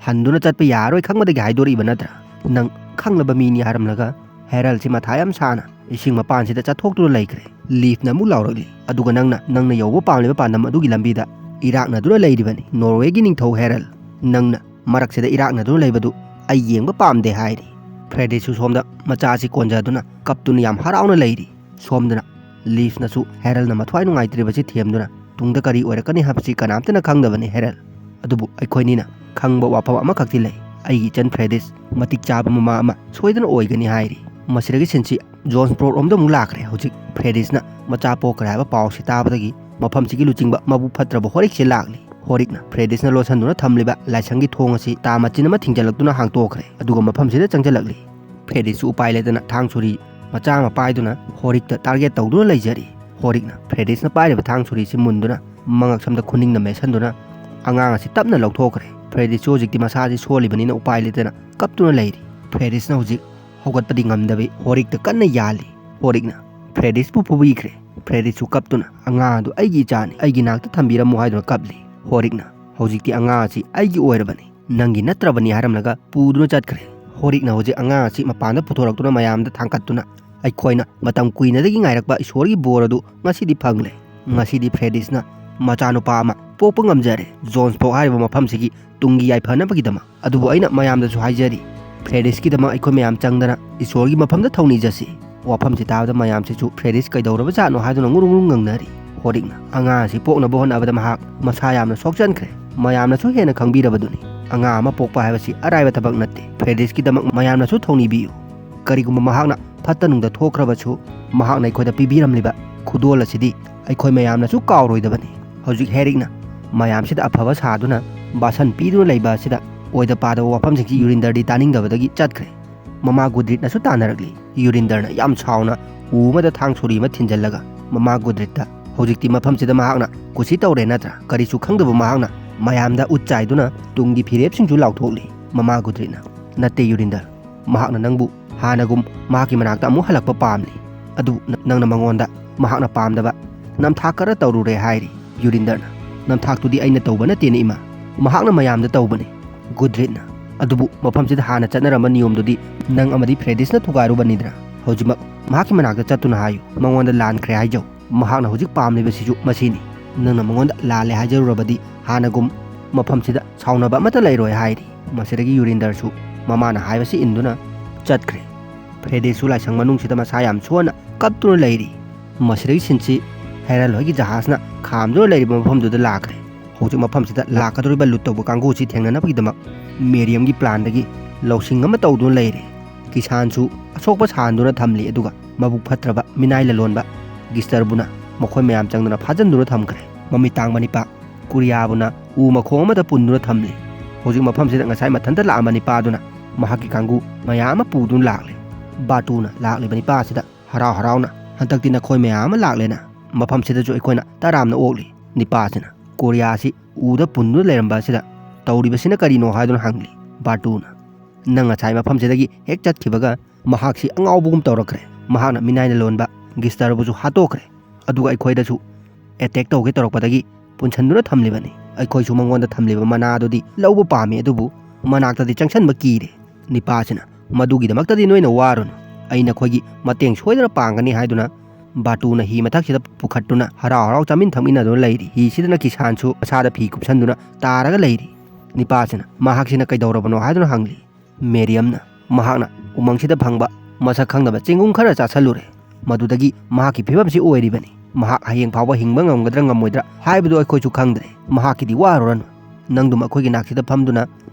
ꯍꯟꯗꯨꯅ ꯆꯠꯄ ꯌꯥꯔꯣꯏ ꯈꯪꯕꯗꯒꯤ ꯍꯥꯏꯗꯣꯔꯛꯏꯕ ꯅꯠꯇ꯭ꯔꯥ? ꯅꯪ ꯈꯪꯂꯕ ꯃꯤꯅꯤ ꯍꯥꯏꯔꯝꯂꯒ ꯍꯦꯔꯜꯁꯤ ꯃꯊꯥ ꯌꯥꯝ ꯁꯥꯅ ꯏꯁꯤꯡ ꯃꯄꯥꯟꯁꯤꯗ ꯆꯠꯊꯣꯛꯇꯨꯅ ꯂꯩꯈ꯭ꯔꯦ꯫ ꯂꯤꯐꯅ ꯑꯃꯨꯛ ꯂꯥꯎꯔꯛꯂꯤ, "ꯑꯗꯨꯒ ꯅꯪꯅ, ꯅꯪꯅ ꯌꯧꯕ ꯄꯥꯝꯂꯤꯕ ꯄꯥꯟꯗꯝ ꯑꯗꯨꯒꯤ ꯂꯝꯕꯤꯗ ꯏꯔꯥꯛꯅꯗꯨꯅ ꯂꯩꯔꯤꯕꯅꯤ꯫ ꯅꯣꯔꯋꯦꯒꯤ ꯅꯤꯡꯊꯧ ꯍꯦꯔꯜ, ꯅꯪꯅ ꯃꯔꯛꯁꯤꯗ ꯏꯔꯥꯛꯅꯗꯨꯅ ꯂꯩꯕꯗꯨ ꯑꯩ ꯌꯦꯡꯕ ꯄꯥꯝꯗꯦ" ꯍꯥꯏꯔꯤ꯫ ꯐ꯭ꯔꯦꯗꯤꯁꯨ ꯁꯣꯝꯗ ꯃꯆꯥꯁꯤ ꯀꯣꯟꯖꯗꯨꯅ ꯀꯞꯇꯨꯅ ꯌꯥꯝ ꯍꯔꯥꯎꯅ ꯂꯩꯔꯤ꯫ ꯁꯣꯝꯗꯅ ꯂꯤꯐꯅꯁꯨ ꯍꯦꯔꯜꯅ ꯃꯊ꯭ꯋꯥꯏ ꯅꯨꯡꯉꯥꯏꯇ꯭ꯔꯤꯕꯁꯤ ꯊꯦꯝꯗꯨꯅ, "ꯇꯨꯡꯗ ꯀꯔꯤ ꯑꯣꯏꯔꯛꯀꯅꯤ ꯍꯥꯏꯕꯁꯤ ꯀꯅꯥꯝꯇꯅ ꯈꯪꯗꯕꯅꯤ ꯍꯦꯔꯜ꯫ ꯑꯗꯨꯕꯨ ꯑꯩꯈꯣꯏꯅꯤꯅ ꯈꯪꯕ ꯋꯥꯐꯝ ꯑꯃꯈꯛꯇꯤ ꯂꯩ꯫ ꯑꯩꯒꯤ ꯏꯆꯟ ꯐ꯭ꯔꯦꯗꯤꯁ ꯃꯇꯤꯛ ꯆꯥꯕ ꯃꯃꯥ ꯑꯃ ꯁꯣꯏꯗꯅ ꯑꯣꯏꯒꯅꯤ" ꯍꯥꯏꯔꯤ꯫ ꯃꯁꯤꯗꯒꯤ ꯁꯤꯟꯁꯤ ꯖꯣꯟꯁꯕ꯭ꯔꯣꯛ ꯔꯣꯝꯗ ꯑꯃꯨꯛ ꯂꯥꯛꯈ꯭ꯔꯦ꯫ ꯍꯧꯖꯤꯛ ꯐ꯭ꯔꯦꯗꯤꯁꯅ ꯃꯆꯥ ꯄꯣꯛꯈ꯭ꯔꯦ ꯍꯥꯏꯕ ꯄꯥꯎꯁꯤ ꯇꯥꯕꯗꯒꯤ ꯃꯐꯝꯁꯤꯒꯤ ꯂꯨꯆꯤꯡꯕ ꯃꯕꯨꯛ ꯐꯠꯇ꯭ꯔꯕ ꯍꯣꯔꯤꯛꯁꯦ ꯂꯥꯛꯂꯤ꯫ ꯍꯣꯔꯤꯛꯅ ꯐ꯭ꯔꯦꯗꯤꯁꯅ ꯂꯣꯠꯁꯤꯟꯗꯨꯅ ꯊꯝꯂꯤꯕ ꯂꯥꯏꯁꯪꯒꯤ ꯊꯣꯡ ꯑꯁꯤ ꯇꯥ ꯃꯆꯤꯟ ꯑꯃ ꯊꯤꯡꯖꯤꯜꯂꯛꯇꯨꯅ ꯍꯥꯡꯇꯣꯛꯈ꯭ꯔꯦ, ꯑꯗꯨꯒ ꯃꯐꯝꯁꯤꯗ ꯆꯪꯁꯤꯜꯂꯛꯂꯤ꯫ ꯐ꯭ꯔꯦꯗꯤꯁꯁꯨ ꯎꯄꯥꯏ ꯂꯩꯇꯅ ꯊꯥꯡ ꯁꯣꯔꯤ ꯃꯆꯥ ꯑꯃ ꯄꯥꯏꯗꯨꯅ ꯍꯣꯔꯤꯛꯇ ꯇꯥꯔꯒꯦꯠ ꯇꯧꯗꯨꯅ ꯂꯩꯖꯔꯤ꯫ ꯍꯣꯔꯤꯛꯅ ꯐ꯭ꯔꯦꯗꯤꯁꯅ ꯄꯥꯏꯔꯤꯕ ꯊꯥꯡ ꯁꯣꯔꯤꯁꯤ ꯃꯨꯟꯗꯨꯅ ꯃꯉꯛꯁꯝꯗ ꯈꯨꯅꯤꯡꯅ ꯃꯦꯠꯁꯤꯟꯗꯨꯅ ꯑꯉꯥꯡ ꯑꯁꯤ ꯇꯞꯅ ꯂꯧꯊꯣꯛꯈ꯭ꯔꯦ꯫ ꯐ꯭ꯔꯦꯗꯤꯁꯁꯨ ꯍꯧꯖꯤꯛꯇꯤ ꯃꯁꯥꯁꯤ ꯁꯣꯜꯂꯤꯕꯅꯤꯅ ꯎꯄꯥꯏ ꯂꯩꯇꯅ ꯀꯞꯇꯨꯅ ꯂꯩꯔꯤ꯫ ꯐ꯭ꯔꯦꯗꯤꯁꯅ ꯍꯧꯖꯤꯛ ꯍꯧꯒꯠꯄꯗꯤ ꯉꯝꯗꯕꯤ ꯍꯣꯔꯤꯛꯇ ꯀꯟꯅ ꯌꯥꯜꯂꯤ꯫ ꯍꯣꯔꯤꯛꯅ ꯐ꯭ꯔꯦꯗꯤꯁꯄꯨ ꯐꯨꯕꯤꯈ꯭ꯔꯦ꯫ ꯐ꯭ꯔꯦꯗꯤꯁꯁꯨ ꯀꯞꯇꯨꯅ, "ꯑꯉꯥꯡ ꯑꯗꯨ ꯑꯩꯒꯤ ꯏꯆꯥꯅꯤ, ꯑꯩꯒꯤ ꯅꯥꯛꯇ ꯊꯝꯕꯤꯔꯝꯃꯨ" ꯍꯥꯏꯗꯨꯅ ꯀꯞꯂꯤ꯫ ꯍꯣꯔꯤꯛꯅ, "ꯍꯧꯖꯤꯛꯇꯤ ꯑꯉꯥꯡ ꯑꯁꯤ ꯑꯩꯒꯤ ꯑꯣꯏꯔꯕꯅꯤ, ꯅꯪꯒꯤ ꯅꯠꯇ꯭ꯔꯕꯅꯤ" ꯍꯥꯏꯔꯝꯂꯒ ꯄꯨꯗꯨꯅ ꯆꯠꯈ꯭ꯔꯦ꯫ ꯍꯣꯔꯤꯛꯅ ꯍꯧꯖꯤꯛ ꯑꯉꯥꯡ ꯑꯁꯤ ꯃꯄꯥꯟꯗ ꯄꯨꯊꯣꯔꯛꯇꯨꯅ ꯃꯌꯥꯝꯗ ꯊꯥꯡꯀꯠꯇꯨꯅ, "ꯑꯩꯈꯣꯏꯅ ꯃꯇꯝ ꯀꯨꯏꯅꯗꯒꯤ ꯉꯥꯏꯔꯛꯄ ꯏꯁꯣꯔꯒꯤ ꯕꯣꯔ ꯑꯗꯨ ꯉꯁꯤꯗꯤ ꯐꯪꯂꯦ꯫ ꯉꯁꯤꯗꯤ ꯐ꯭ꯔꯦꯗꯤꯁꯅ ꯃꯆꯥꯅꯨꯄꯥ ꯑꯃ ꯄꯣꯛꯄ ꯉꯝꯖꯔꯦ꯫ ꯖꯣꯟꯁꯕꯣꯔꯒ ꯍꯥꯏꯔꯤꯕ ꯃꯐꯝꯁꯤꯒꯤ ꯇꯨꯡꯒꯤ ꯌꯥꯏꯐꯅꯕꯒꯤꯗꯃꯛ꯫ ꯑꯗꯨꯕꯨ ꯑꯩꯅ ꯃꯌꯥꯝꯗꯁꯨ ꯍꯥꯏꯖꯔꯤ, ꯐ꯭ꯔꯦꯗꯤꯁꯀꯤꯗꯃꯛ ꯑꯩꯈꯣꯏ ꯃꯌꯥꯝ ꯆꯪꯗꯅ ꯏꯁꯣꯔꯒꯤ ꯃꯐꯝꯗ ꯊꯧꯅꯤꯖꯁꯤ"꯫ ꯋꯥꯐꯝꯁꯤ ꯇꯥꯕꯗ ꯃꯌꯥꯝꯁꯤꯁꯨ ꯐ꯭ꯔꯦꯗꯤꯁ ꯀꯩꯗꯧꯔꯕꯖꯥꯠꯅꯣ ꯍꯥꯏꯗꯨꯅ ꯉꯨꯔꯨꯡ ꯉꯨꯔꯨꯡ ꯉꯪꯅꯔꯤ꯫ ꯍꯣꯔꯤꯛꯅ, "ꯑꯉꯥꯡ ꯑꯁꯤ ꯄꯣꯛꯅꯕ ꯍꯣꯠꯅꯕꯗ ꯃꯍꯥꯛ ꯃꯁꯥ ꯌꯥꯝꯅ ꯁꯣꯛꯆꯟꯈ꯭ꯔꯦ꯫ ꯃꯌꯥꯝꯅꯁꯨ ꯍꯦꯟꯅ ꯈꯪꯕꯤꯔꯕꯗꯨꯅꯤ꯫ ꯑꯉꯥꯡ ꯑꯃ ꯄꯣꯛꯄ ꯍꯥꯏꯕꯁꯤ ꯑꯔꯥꯏꯕ ꯊꯕꯛ ꯅꯠꯇꯦ꯫ ꯐ꯭ꯔꯦꯗꯤꯁꯀꯤꯗꯃꯛ ꯃꯌꯥꯝꯅꯁꯨ ꯊꯧꯅꯤꯕꯤꯌꯨ꯫ ꯀꯔꯤꯒꯨꯝꯕ ꯃꯍꯥꯛꯅ ꯐꯠꯇ ꯅꯨꯡꯗ ꯊꯣꯛꯈ꯭ꯔꯕꯁꯨ, ꯃꯍꯥꯛꯅ ꯑꯩꯈꯣꯏꯗ ꯄꯤꯕꯤꯔꯝꯂꯤꯕ ꯈꯨꯗꯣꯜ ꯑꯁꯤꯗꯤ ꯑꯩꯈꯣꯏ ꯃꯌꯥꯝꯅꯁꯨ ꯀꯥꯎꯔꯣꯏꯗꯕꯅꯤ"꯫ ꯍꯧꯖꯤꯛ ꯍꯦꯔꯤꯛꯅ ꯃꯌꯥꯝꯁꯤꯗ ꯑꯐꯕ ꯁꯥꯗꯨꯅ ꯕꯥꯁꯟ ꯄꯤꯗꯨꯅ ꯂꯩꯕ ꯑꯁꯤꯗ ꯑꯣꯏꯗ ꯄꯥꯗꯕ ꯋꯥꯐꯝꯁꯤꯡꯁꯤ ꯌꯨꯔꯤꯟꯗꯔꯗꯤ ꯇꯥꯅꯤꯡꯗꯕꯗꯒꯤ ꯆꯠꯈ꯭ꯔꯦ꯫ ꯃꯃꯥ ꯒꯨꯗ꯭ꯔꯤꯠꯅꯁꯨ ꯇꯥꯟꯅꯔꯛꯂꯤ꯫ ꯌꯨꯔꯤꯟꯗꯔꯅ ꯌꯥꯝ ꯁꯥꯎꯅ ꯎ ꯑꯃꯗ ꯊꯥꯡ ꯁꯣꯔꯤ ꯑꯃ ꯊꯤꯟꯖꯜꯂꯒ ꯃꯃꯥ ꯒꯨꯗ꯭ꯔꯤꯠꯇ, "ꯍꯧꯖꯤꯛꯇꯤ ꯃꯐꯝꯁꯤꯗ ꯃꯍꯥꯛꯅ ꯀꯨꯁꯤ ꯇꯧꯔꯦ ꯅꯠꯇ꯭ꯔꯥ? ꯀꯔꯤꯁꯨ ꯈꯪꯗꯕ ꯃꯍꯥꯛꯅ ꯃꯌꯥꯝꯗ ꯎꯠ ꯆꯥꯏꯗꯨꯅ ꯇꯨꯡꯒꯤ ꯐꯤꯔꯦꯞꯁꯤꯡꯁꯨ ꯂꯥꯎꯊꯣꯛꯂꯤ"꯫ ꯃꯃꯥ ꯒꯨꯗ꯭ꯔꯤꯠꯅ, "ꯅꯠꯇꯦ ꯌꯨꯔꯤꯟꯗꯔ, ꯃꯍꯥꯛꯅ ꯅꯪꯕꯨ ꯍꯥꯟꯅꯒꯨꯝ ꯃꯍꯥꯛꯀꯤ ꯃꯅꯥꯛꯇ ꯑꯃꯨꯛ ꯍꯜꯂꯛꯄ ꯄꯥꯝꯂꯤ꯫ ꯑꯗꯨꯕꯨ ꯅ-, ꯅꯪꯅ ꯃꯉꯣꯟꯗ ꯃꯍꯥꯛꯅ ꯄꯥꯝꯗꯕ ꯅꯝꯊꯥꯛ ꯈꯔ ꯇꯧꯔꯨꯔꯦ" ꯍꯥꯏꯔꯤ꯫ ꯌꯨꯔꯤꯟꯗꯔꯅ, "ꯅꯝꯊꯥꯛꯇꯨꯗꯤ ꯑꯩꯅ ꯇꯧꯕ ꯅꯠꯇꯦꯅꯦ ꯏꯃꯥ, ꯃꯍꯥꯛꯅ ꯃꯌꯥꯝꯗ ꯇꯧꯕꯅꯤ"꯫ ꯒꯨꯗ꯭ꯔꯤꯠꯅ, "ꯑꯗꯨꯕꯨ ꯃꯐꯝꯁꯤꯗ ꯍꯥꯟꯅ ꯆꯠꯅꯔꯝꯕ ꯅꯤꯌꯣꯝꯗꯨꯗꯤ ꯅꯪ ꯑꯃꯗꯤ ꯐ꯭ꯔꯦꯗꯤꯁꯅ ꯊꯨꯒꯥꯏꯔꯨꯕꯅꯤꯗꯅ꯫ ꯍꯧꯖꯤꯛꯃꯛ ꯃꯍꯥꯛꯀꯤ ꯃꯅꯥꯛꯇ ꯆꯠꯇꯨꯅ ꯍꯥꯏꯌꯨ, ꯃꯉꯣꯟꯗ ꯂꯥꯟꯈ꯭ꯔꯦ ꯍꯥꯏꯖꯧ꯫ ꯃꯍꯥꯛꯅ ꯍꯧꯖꯤꯛ ꯄꯥꯝꯂꯤꯕꯁꯤꯁꯨ ꯃꯁꯤꯅꯤ꯫ ꯅꯪꯅ ꯃꯉꯣꯟꯗ ꯂꯥꯜꯂꯦ ꯍꯥꯏꯖꯔꯨꯔꯕꯗꯤ ꯍꯥꯟꯅꯒꯨꯝ ꯃꯐꯝꯁꯤꯗ ꯁꯥꯎꯅꯕ ꯑꯃꯠꯇ ꯂꯩꯔꯣꯏ" ꯍꯥꯏꯔꯤ꯫ ꯃꯁꯤꯗꯒꯤ ꯌꯨꯔꯤꯟꯗꯔꯁꯨ ꯃꯃꯥꯅ ꯍꯥꯏꯕꯁꯤ ꯏꯟꯗꯨꯅ ꯆꯠꯈ꯭ꯔꯦ꯫ ꯐ꯭ꯔꯦꯗꯤꯁꯁꯨ ꯂꯥꯏꯁꯪ ꯃꯅꯨꯡꯁꯤꯗ ꯃꯁꯥ ꯌꯥꯝ ꯁꯣꯟꯅ ꯀꯞꯇꯨꯅ ꯂꯩꯔꯤ꯫ ꯃꯁꯤꯗꯒꯤ ꯁꯤꯟꯁꯤ ꯍꯦꯔꯜ ꯍꯣꯏꯒꯤ ꯖꯍꯥꯖꯅ ꯈꯥꯝꯗꯨꯅ ꯂꯩꯔꯤꯕ ꯃꯐꯝꯗꯨꯗ ꯂꯥꯛꯈ꯭ꯔꯦ꯫ ꯍꯧꯖꯤꯛ ꯃꯐꯝꯁꯤꯗ ꯂꯥꯛꯀꯗꯧꯔꯤꯕ ꯂꯨꯠ ꯇꯧꯕ ꯀꯥꯡꯕꯨꯁꯤ ꯊꯦꯡꯅꯅꯕꯒꯤꯗꯃꯛ ꯃꯦꯔꯤꯌꯝꯒꯤ ꯄ꯭ꯂꯥꯟꯗꯒꯤ ꯂꯧꯁꯤꯡ ꯑꯃ ꯇꯧꯗꯨꯅ ꯂꯩꯔꯦ꯫ ꯀꯤꯁꯥꯟꯁꯨ ꯑꯁꯣꯛꯄ ꯁꯥꯍꯟꯗꯨꯅ ꯊꯝꯂꯤ, ꯑꯗꯨꯒ ꯃꯕꯨꯛ ꯐꯠꯇ꯭ꯔꯕ ꯃꯤꯅꯥꯏ ꯂꯂꯣꯟꯕ ꯒꯤꯁꯇꯔꯕꯨꯅ ꯃꯈꯣꯏ ꯃꯌꯥꯝ ꯆꯪꯗꯨꯅ ꯐꯥꯖꯤꯟꯗꯨꯅ ꯊꯝꯈ꯭ꯔꯦ꯫ ꯃꯃꯤꯠ ꯇꯥꯡꯕ ꯅꯤꯄꯥ ꯀꯨꯔꯤꯌꯥꯕꯨꯅ ꯎ ꯃꯈꯣꯡ ꯑꯃꯗ ꯄꯨꯟꯗꯨꯅ ꯊꯝꯂꯤ꯫ ꯍꯧꯖꯤꯛ ꯃꯐꯝꯁꯤꯗ ꯉꯁꯥꯏ ꯃꯊꯟꯇ ꯂꯥꯛꯑꯝꯕ ꯅꯤꯄꯥꯗꯨꯅ ꯃꯍꯥꯛꯀꯤ ꯀꯥꯡꯕꯨ ꯃꯌꯥꯝ ꯑꯃ ꯄꯨꯗꯨꯅ ꯂꯥꯛꯂꯤ꯫ ꯕꯥꯇꯨꯅ ꯂꯥꯛꯂꯤꯕ ꯅꯤꯄꯥ ꯑꯁꯤꯗ ꯍꯔꯥꯎ ꯍꯔꯥꯎꯅ, "ꯍꯟꯗꯛꯇꯤ ꯅꯈꯣꯏ ꯃꯌꯥꯝ ꯑꯃ ꯂꯥꯛꯂꯦꯅ, ꯃꯐꯝꯁꯤꯗꯁꯨ ꯑꯩꯈꯣꯏꯅ ꯇꯔꯥꯝꯅ ꯑꯣꯛꯂꯤ꯫" ꯅꯤꯄꯥꯁꯤꯅ ꯀꯣꯔꯤꯌꯥ ꯑꯁꯤ ꯎꯗ ꯄꯨꯟꯗꯨꯅ ꯂꯩꯔꯝꯕ ꯑꯁꯤꯗ, "ꯇꯧꯔꯤꯕꯁꯤꯅ ꯀꯔꯤꯅꯣ?" ꯍꯥꯏꯗꯨꯅ ꯍꯪꯂꯤ꯫ ꯕꯥꯇꯨꯅ, "ꯅꯪ ꯉꯁꯥꯏ ꯃꯐꯝꯁꯤꯗꯒꯤ ꯍꯦꯛ ꯆꯠꯈꯤꯕꯒ ꯃꯍꯥꯛꯁꯤ ꯑꯉꯥꯎꯕꯒꯨꯝ ꯇꯧꯔꯛꯈ꯭ꯔꯦ꯫ ꯃꯍꯥꯛꯅ ꯃꯤꯅꯥꯏꯅ ꯂꯣꯟꯕ ꯒꯤꯁꯇꯔꯕꯨꯁꯨ ꯍꯥꯠꯇꯣꯛꯈ꯭ꯔꯦ, ꯑꯗꯨꯒ ꯑꯩꯈꯣꯏꯗꯁꯨ ꯑꯦꯇꯦꯛ ꯇꯧꯒꯦ ꯇꯧꯔꯛꯄꯗꯒꯤ ꯄꯨꯟꯁꯤꯟꯗꯨꯅ ꯊꯝꯂꯤꯕꯅꯤ꯫ ꯑꯩꯈꯣꯏꯁꯨ ꯃꯉꯣꯟꯗ ꯊꯝꯂꯤꯕ ꯃꯅꯥ ꯑꯗꯨꯗꯤ ꯂꯧꯕ ꯄꯥꯝꯃꯤ, ꯑꯗꯨꯕꯨ ꯃꯅꯥꯛꯇꯗꯤ ꯆꯪꯁꯤꯟꯕ ꯀꯤꯔꯦ꯫" ꯅꯤꯄꯥꯁꯤꯅ, "ꯃꯗꯨꯒꯤꯗꯃꯛꯇꯗꯤ ꯅꯣꯏꯅ ꯋꯥꯔꯨꯅꯨ, ꯑꯩ ꯅꯈꯣꯏꯒꯤ ꯃꯇꯦꯡ ꯁꯣꯏꯗꯅ ꯄꯥꯡꯒꯅꯤ" ꯍꯥꯏꯗꯨꯅ ꯕꯥꯇꯨꯅ ꯍꯤ ꯃꯊꯛꯁꯤꯗ ꯄꯨꯈꯠꯇꯨꯅ ꯍꯔꯥꯎ ꯍꯔꯥꯎ ꯆꯥꯃꯤꯟ ꯊꯛꯃꯤꯟꯅꯗꯨꯅ ꯂꯩꯔꯤ꯫ ꯍꯤꯁꯤꯗꯅ ꯀꯤꯁꯥꯟꯁꯨ ꯃꯁꯥꯗ ꯐꯤ ꯀꯨꯞꯁꯟꯗꯨꯅ ꯇꯥꯔꯒ ꯂꯩꯔꯤ꯫ ꯅꯤꯄꯥꯁꯤꯅ, "ꯃꯍꯥꯛꯁꯤꯅ ꯀꯩꯗꯧꯔꯕꯅꯣ?" ꯍꯥꯏꯗꯨꯅ ꯍꯪꯂꯤ꯫ ꯃꯦꯔꯤꯌꯝꯅ, "ꯃꯍꯥꯛꯅ ꯎꯃꯪꯁꯤꯗ ꯐꯪꯕ ꯃꯁꯛ ꯈꯪꯗꯕ ꯆꯦꯡꯒꯨꯝ ꯈꯔ ꯆꯥꯁꯜꯂꯨꯔꯦ꯫ ꯃꯗꯨꯗꯒꯤ ꯃꯍꯥꯛꯀꯤ ꯐꯤꯕꯝꯁꯤ ꯑꯣꯏꯔꯤꯕꯅꯤ꯫ ꯃꯍꯥꯛ ꯍꯌꯦꯡ ꯐꯥꯎꯕ ꯍꯤꯡꯕ ꯉꯝꯒꯗ꯭ꯔꯥ ꯉꯝꯃꯣꯏꯗ꯭ꯔꯥ ꯍꯥꯏꯕꯗꯨ ꯑꯩꯈꯣꯏꯁꯨ ꯈꯪꯗ꯭ꯔꯦ꯫ ꯃꯍꯥꯛꯀꯤꯗꯤ ꯋꯥꯔꯨꯔꯅꯨ꯫ ꯅꯪꯗꯨꯝ ꯑꯩꯈꯣꯏꯒꯤ ꯅꯥꯛꯁꯤꯗ ꯐꯝꯗꯨꯅ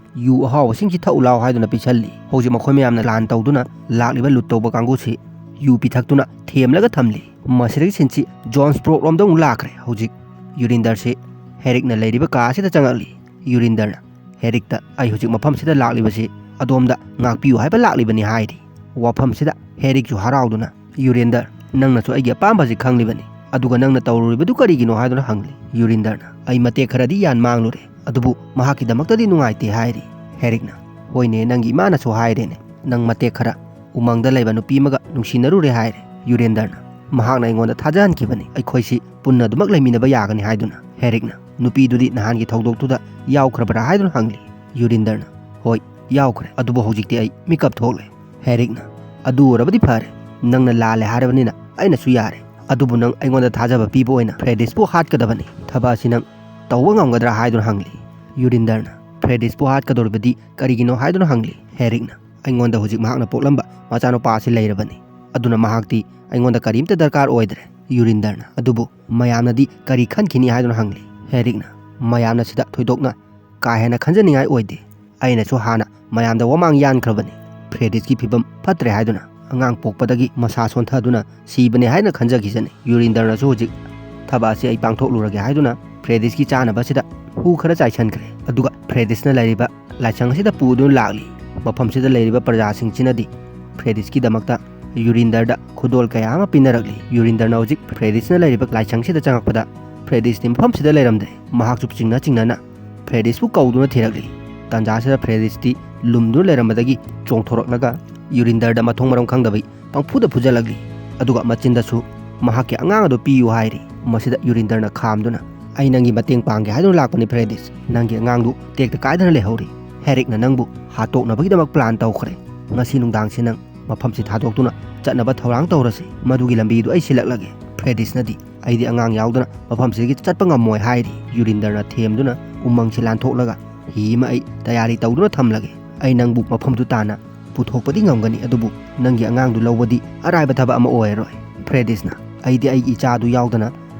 ꯌꯨ ꯑꯍꯥꯎꯕꯁꯤꯡꯁꯤ ꯊꯛꯎ ꯂꯥꯎ" ꯍꯥꯏꯗꯨꯅ ꯄꯤꯁꯜꯂꯤ꯫ ꯍꯧꯖꯤꯛ ꯃꯈꯣꯏ ꯃꯌꯥꯝꯅ ꯂꯥꯟ ꯇꯧꯗꯨꯅ ꯂꯥꯛꯂꯤꯕ ꯂꯨꯠ ꯇꯧꯕ ꯀꯥꯡꯕꯨꯁꯤ ꯌꯨ ꯄꯤꯊꯛꯇꯨꯅ ꯊꯦꯝꯂꯒ ꯊꯝꯂꯤ꯫ ꯃꯁꯤꯗꯒꯤ ꯁꯤꯟꯁꯤ ꯖꯣꯟꯁ ꯕ꯭ꯔꯣꯛ ꯂꯣꯝꯗ ꯑꯃꯨꯛ ꯂꯥꯛꯈ꯭ꯔꯦ꯫ ꯍꯧꯖꯤꯛ ꯌꯨꯔꯤꯟꯗꯔꯁꯤ ꯍꯦꯔꯤꯛꯅ ꯂꯩꯔꯤꯕ ꯀꯥ ꯑꯁꯤꯗ ꯆꯪꯉꯛꯂꯤ꯫ ꯌꯨꯔꯤꯟꯗꯔꯅ ꯍꯦꯔꯤꯛꯇ, "ꯑꯩ ꯍꯧꯖꯤꯛ ꯃꯐꯝꯁꯤꯗ ꯂꯥꯛꯂꯤꯕꯁꯤ ꯑꯗꯣꯝꯗ ꯉꯥꯛꯄꯤꯌꯨ ꯍꯥꯏꯕ ꯂꯥꯛꯂꯤꯕꯅꯤ" ꯍꯥꯏꯔꯤ꯫ ꯋꯥꯐꯝꯁꯤꯗ ꯍꯦꯔꯤꯛꯁꯨ ꯍꯔꯥꯎꯗꯨꯅ, "ꯌꯨꯔꯤꯟꯗꯔ, ꯅꯪꯅꯁꯨ ꯑꯩꯒꯤ ꯑꯄꯥꯝꯕꯁꯤ ꯈꯪꯂꯤꯕꯅꯤ, ꯑꯗꯨꯒ ꯅꯪꯅ ꯇꯧꯔꯨꯔꯤꯕꯗꯨ ꯀꯔꯤꯒꯤꯅꯣ?" ꯍꯥꯏꯗꯨꯅ ꯍꯪꯂꯤ꯫ ꯌꯨꯔꯤꯟꯗꯔꯅ, "ꯑꯩ ꯃꯇꯦꯛ ꯈꯔꯗꯤ ꯌꯥꯟ ꯃꯥꯡꯂꯨꯔꯦ, ꯑꯗꯨꯕꯨ ꯃꯍꯥꯛꯀꯤꯗꯃꯛꯇꯗꯤ ꯅꯨꯡꯉꯥꯏꯇꯦ" ꯍꯥꯏꯔꯤ꯫ ꯍꯦꯔꯤꯛꯅ, "ꯍꯣꯏꯅꯦ, ꯅꯪꯒꯤ ꯏꯃꯥꯅꯁꯨ ꯍꯥꯏꯔꯦꯅꯦ, ꯅꯪ ꯃꯇꯦꯛ ꯈꯔ ꯎꯃꯪꯗ ꯂꯩꯕ ꯅꯨꯄꯤ ꯑꯃꯒ ꯅꯨꯡꯁꯤꯅꯔꯨꯔꯦ" ꯍꯥꯏꯔꯦ꯫ ꯌꯨꯔꯤꯟꯗꯔꯅ, "ꯃꯍꯥꯛꯅ ꯑꯩꯉꯣꯟꯗ ꯊꯥꯖꯍꯟꯈꯤꯕꯅꯤ, ꯑꯩꯈꯣꯏꯁꯤ ꯄꯨꯟꯅ ꯑꯗꯨꯃꯛ ꯂꯩꯃꯤꯟꯅꯕ ꯌꯥꯒꯅꯤ" ꯍꯥꯏꯗꯨꯅ꯫ ꯍꯦꯔꯤꯛꯅ, "ꯅꯨꯄꯤꯗꯨꯗꯤ ꯅꯍꯥꯟꯒꯤ ꯊꯧꯗꯣꯛꯇꯨꯗ ꯌꯥꯎꯈ꯭ꯔꯕ꯭ꯔꯥ?" ꯍꯥꯏꯗꯨꯅ ꯍꯪꯂꯤ꯫ ꯌꯨꯔꯤꯟꯗꯔꯅ, "ꯍꯣꯏ, ꯌꯥꯎꯈ꯭ꯔꯦ, ꯑꯗꯨꯕꯨ ꯍꯧꯖꯤꯛꯇꯤ ꯑꯩ ꯃꯤꯀꯞ ꯊꯣꯛꯂꯦ꯫" ꯍꯦꯔꯤꯛꯅ, "ꯑꯗꯨ ꯑꯣꯏꯔꯕꯗꯤ ꯐꯔꯦ, ꯅꯪꯅ ꯂꯥꯜꯂꯦ ꯍꯥꯏꯔꯕꯅꯤꯅ ꯑꯩꯅꯁꯨ ꯌꯥꯔꯦ, ꯑꯗꯨꯕꯨ ꯅꯪ ꯑꯩꯉꯣꯟꯗ ꯊꯥꯖꯕ ꯄꯤꯕ ꯑꯣꯏꯅ ꯐ꯭ꯔꯦꯗꯤꯁꯄꯨ ꯍꯥꯠꯀꯗꯕꯅꯤ꯫ ꯊꯕꯛ ꯑꯁꯤ ꯅꯪ ꯇꯧꯕ ꯉꯝꯒꯗ꯭ꯔꯥ?" ꯍꯥꯏꯗꯨꯅ ꯍꯪꯂꯤ꯫ ꯌꯨꯔꯤꯟꯗꯔꯅ, "ꯐ꯭ꯔꯦꯗꯤꯁꯄꯨ ꯍꯥꯠꯀꯗꯧꯔꯤꯕꯗꯤ ꯀꯔꯤꯒꯤꯅꯣ?" ꯍꯥꯏꯗꯨꯅ ꯍꯪꯂꯤ꯫ ꯍꯦꯔꯤꯛꯅ, "ꯑꯩꯉꯣꯟꯗ ꯍꯧꯖꯤꯛ ꯃꯍꯥꯛꯅ ꯄꯣꯛꯂꯝꯕ ꯃꯆꯥꯅꯨꯄꯥ ꯑꯁꯤ ꯂꯩꯔꯕꯅꯤ, ꯑꯗꯨꯅ ꯃꯍꯥꯛꯇꯤ ꯑꯩꯉꯣꯟꯗ ꯀꯔꯤꯝꯇ ꯗꯔꯀꯥꯔ ꯑꯣꯏꯗ꯭ꯔꯦ꯫" ꯌꯨꯔꯤꯟꯗꯔꯅ, "ꯑꯗꯨꯕꯨ ꯃꯌꯥꯝꯅꯗꯤ ꯀꯔꯤ ꯈꯟꯈꯤꯅꯤ?" ꯍꯥꯏꯗꯨꯅ ꯍꯪꯂꯤ꯫ ꯍꯦꯔꯤꯛꯅ, "ꯃꯌꯥꯝꯅ ꯁꯤꯗ ꯊꯣꯏꯗꯣꯛꯅ ꯀꯥ ꯍꯦꯟꯅ ꯈꯟꯖꯅꯤꯡꯉꯥꯏ ꯑꯣꯏꯗꯦ꯫ ꯑꯩꯅꯁꯨ ꯍꯥꯟꯅ ꯃꯌꯥꯝꯗ ꯋꯥꯃꯥꯡ ꯌꯥꯟꯈ꯭ꯔꯕꯅꯤ, ꯐ꯭ꯔꯦꯗꯤꯁꯀꯤ ꯐꯤꯕꯝ ꯐꯠꯇ꯭ꯔꯦ ꯍꯥꯏꯗꯨꯅ꯫ ꯑꯉꯥꯡ ꯄꯣꯛꯄꯗꯒꯤ ꯃꯁꯥ ꯁꯣꯟꯊꯗꯨꯅ ꯁꯤꯕꯅꯦ ꯍꯥꯏꯅ ꯈꯟꯖꯈꯤꯁꯅꯤ꯫ ꯌꯨꯔꯤꯟꯗꯔꯅꯁꯨ ꯍꯧꯖꯤꯛ ꯊꯕꯛ ꯑꯁꯤ ꯑꯩ ꯄꯥꯡꯊꯣꯛꯂꯨꯔꯒꯦ" ꯍꯥꯏꯗꯨꯅ ꯐ꯭ꯔꯦꯗꯤꯁꯀꯤ ꯆꯥꯅꯕ ꯑꯁꯤꯗ ꯍꯨ ꯈꯔ ꯆꯥꯏꯁꯤꯟꯈ꯭ꯔꯦ꯫ ꯑꯗꯨꯒ ꯐ꯭ꯔꯦꯗꯤꯁꯅ ꯂꯩꯔꯤꯕ ꯂꯥꯏꯁꯪ ꯑꯁꯤꯗ ꯄꯨꯗꯨꯅ ꯂꯥꯛꯂꯤ꯫ ꯃꯐꯝꯁꯤꯗ ꯂꯩꯔꯤꯕ ꯄ꯭ꯔꯖꯥꯁꯤꯡꯁꯤꯅꯗꯤ ꯐ꯭ꯔꯦꯗꯤꯁꯀꯤꯗꯃꯛꯇ ꯌꯨꯔꯤꯟꯗꯔꯗ ꯈꯨꯗꯣꯜ ꯀꯌꯥ ꯑꯃ ꯄꯤꯅꯔꯛꯂꯤ꯫ ꯌꯨꯔꯤꯟꯗꯔꯅ ꯍꯧꯖꯤꯛ ꯐ꯭ꯔꯦꯗꯤꯁꯅ ꯂꯩꯔꯤꯕ ꯂꯥꯏꯁꯪꯁꯤꯗ ꯆꯪꯉꯛꯄꯗ ꯐ꯭ꯔꯦꯗꯤꯁꯇꯤ ꯃꯐꯝꯁꯤꯗ ꯂꯩꯔꯝꯗ꯭ꯔꯦ꯫ ꯃꯍꯥꯛꯁꯨ ꯆꯤꯡꯅ ꯆꯤꯡꯅꯅ ꯐ꯭ꯔꯦꯗꯤꯁꯄꯨ ꯀꯧꯗꯨꯅ ꯊꯤꯔꯛꯂꯤ꯫ ꯇꯥꯟꯖꯥꯁꯤꯗ ꯐ꯭ꯔꯦꯗꯤꯁꯇꯤ ꯂꯨꯝꯗꯨꯅ ꯂꯩꯔꯝꯕꯗꯒꯤ ꯆꯣꯡꯊꯣꯔꯛꯂꯒ ꯌꯨꯔꯤꯟꯗꯔꯗ ꯃꯊꯣꯡ ꯃꯔꯝ ꯈꯪꯗꯕꯩ ꯄꯪꯐꯨꯗ ꯐꯨꯖꯜꯂꯛꯂꯤ꯫ ꯑꯗꯨꯒ ꯃꯆꯤꯟꯗꯁꯨ "ꯃꯍꯥꯛꯀꯤ ꯑꯉꯥꯡ ꯑꯗꯨ ꯄꯤꯌꯨ" ꯍꯥꯏꯔꯤ꯫ ꯃꯁꯤꯗ ꯌꯨꯔꯤꯟꯗꯔꯅ ꯈꯥꯝꯗꯨꯅ, "ꯑꯩ ꯅꯪꯒꯤ ꯃꯇꯦꯡ ꯄꯥꯡꯒꯦ ꯍꯥꯏꯗꯨꯅ ꯂꯥꯛꯄꯅꯤ ꯐ꯭ꯔꯦꯗꯤꯁ꯫ ꯅꯪꯒꯤ ꯑꯉꯥꯡꯗꯨ ꯇꯦꯛꯇ ꯀꯥꯏꯗꯅ ꯂꯩꯍꯧꯔꯤ꯫ ꯍꯦꯔꯤꯛꯅ ꯅꯪꯕꯨ ꯍꯥꯠꯇꯣꯛꯅꯕꯒꯤꯗꯃꯛ ꯄ꯭ꯂꯥꯟ ꯇꯧꯈ꯭ꯔꯦ꯫ ꯉꯁꯤ ꯅꯨꯡꯗꯥꯡꯁꯤ ꯅꯪ ꯃꯐꯝꯁꯤ ꯊꯥꯗꯣꯛꯇꯨꯅ ꯆꯠꯅꯕ ꯊꯧꯔꯥꯡ ꯇꯧꯔꯁꯤ꯫ ꯃꯗꯨꯒꯤ ꯂꯝꯕꯤꯗꯨ ꯑꯩ ꯁꯤꯜꯂꯛꯂꯒꯦ꯫" ꯐ꯭ꯔꯦꯗꯤꯁꯅꯗꯤ, "ꯑꯩꯗꯤ ꯑꯉꯥꯡ ꯌꯥꯎꯗꯅ ꯃꯐꯝꯁꯤꯗꯒꯤ ꯆꯠꯄ ꯉꯝꯃꯣꯏ" ꯍꯥꯏꯔꯤ꯫ ꯌꯨꯔꯤꯟꯗꯔꯅ ꯊꯦꯝꯗꯨꯅ, "ꯎꯃꯪꯁꯤ ꯂꯥꯟꯊꯣꯛꯂꯒ ꯍꯤ ꯑꯃ ꯑꯩ ꯇꯌꯥꯔꯤ ꯇꯧꯗꯨꯅ ꯊꯝꯂꯒꯦ꯫ ꯑꯩ ꯅꯪꯕꯨ ꯃꯐꯝꯗꯨ ꯇꯥꯟꯅ ꯄꯨꯊꯣꯛꯄꯗꯤ ꯉꯝꯒꯅꯤ, ꯑꯗꯨꯕꯨ ꯅꯪꯒꯤ ꯑꯉꯥꯡꯗꯨ ꯂꯧꯕꯗꯤ ꯑꯔꯥꯏꯕ ꯊꯕꯛ ꯑꯃ ꯑꯣꯏꯔꯔꯣꯏ꯫" ꯐ꯭ꯔꯦꯗꯤꯁꯅ, "ꯑꯩꯗꯤ ꯑꯩꯒꯤ ꯏꯆꯥꯗꯨ ꯌꯥꯎꯗꯅ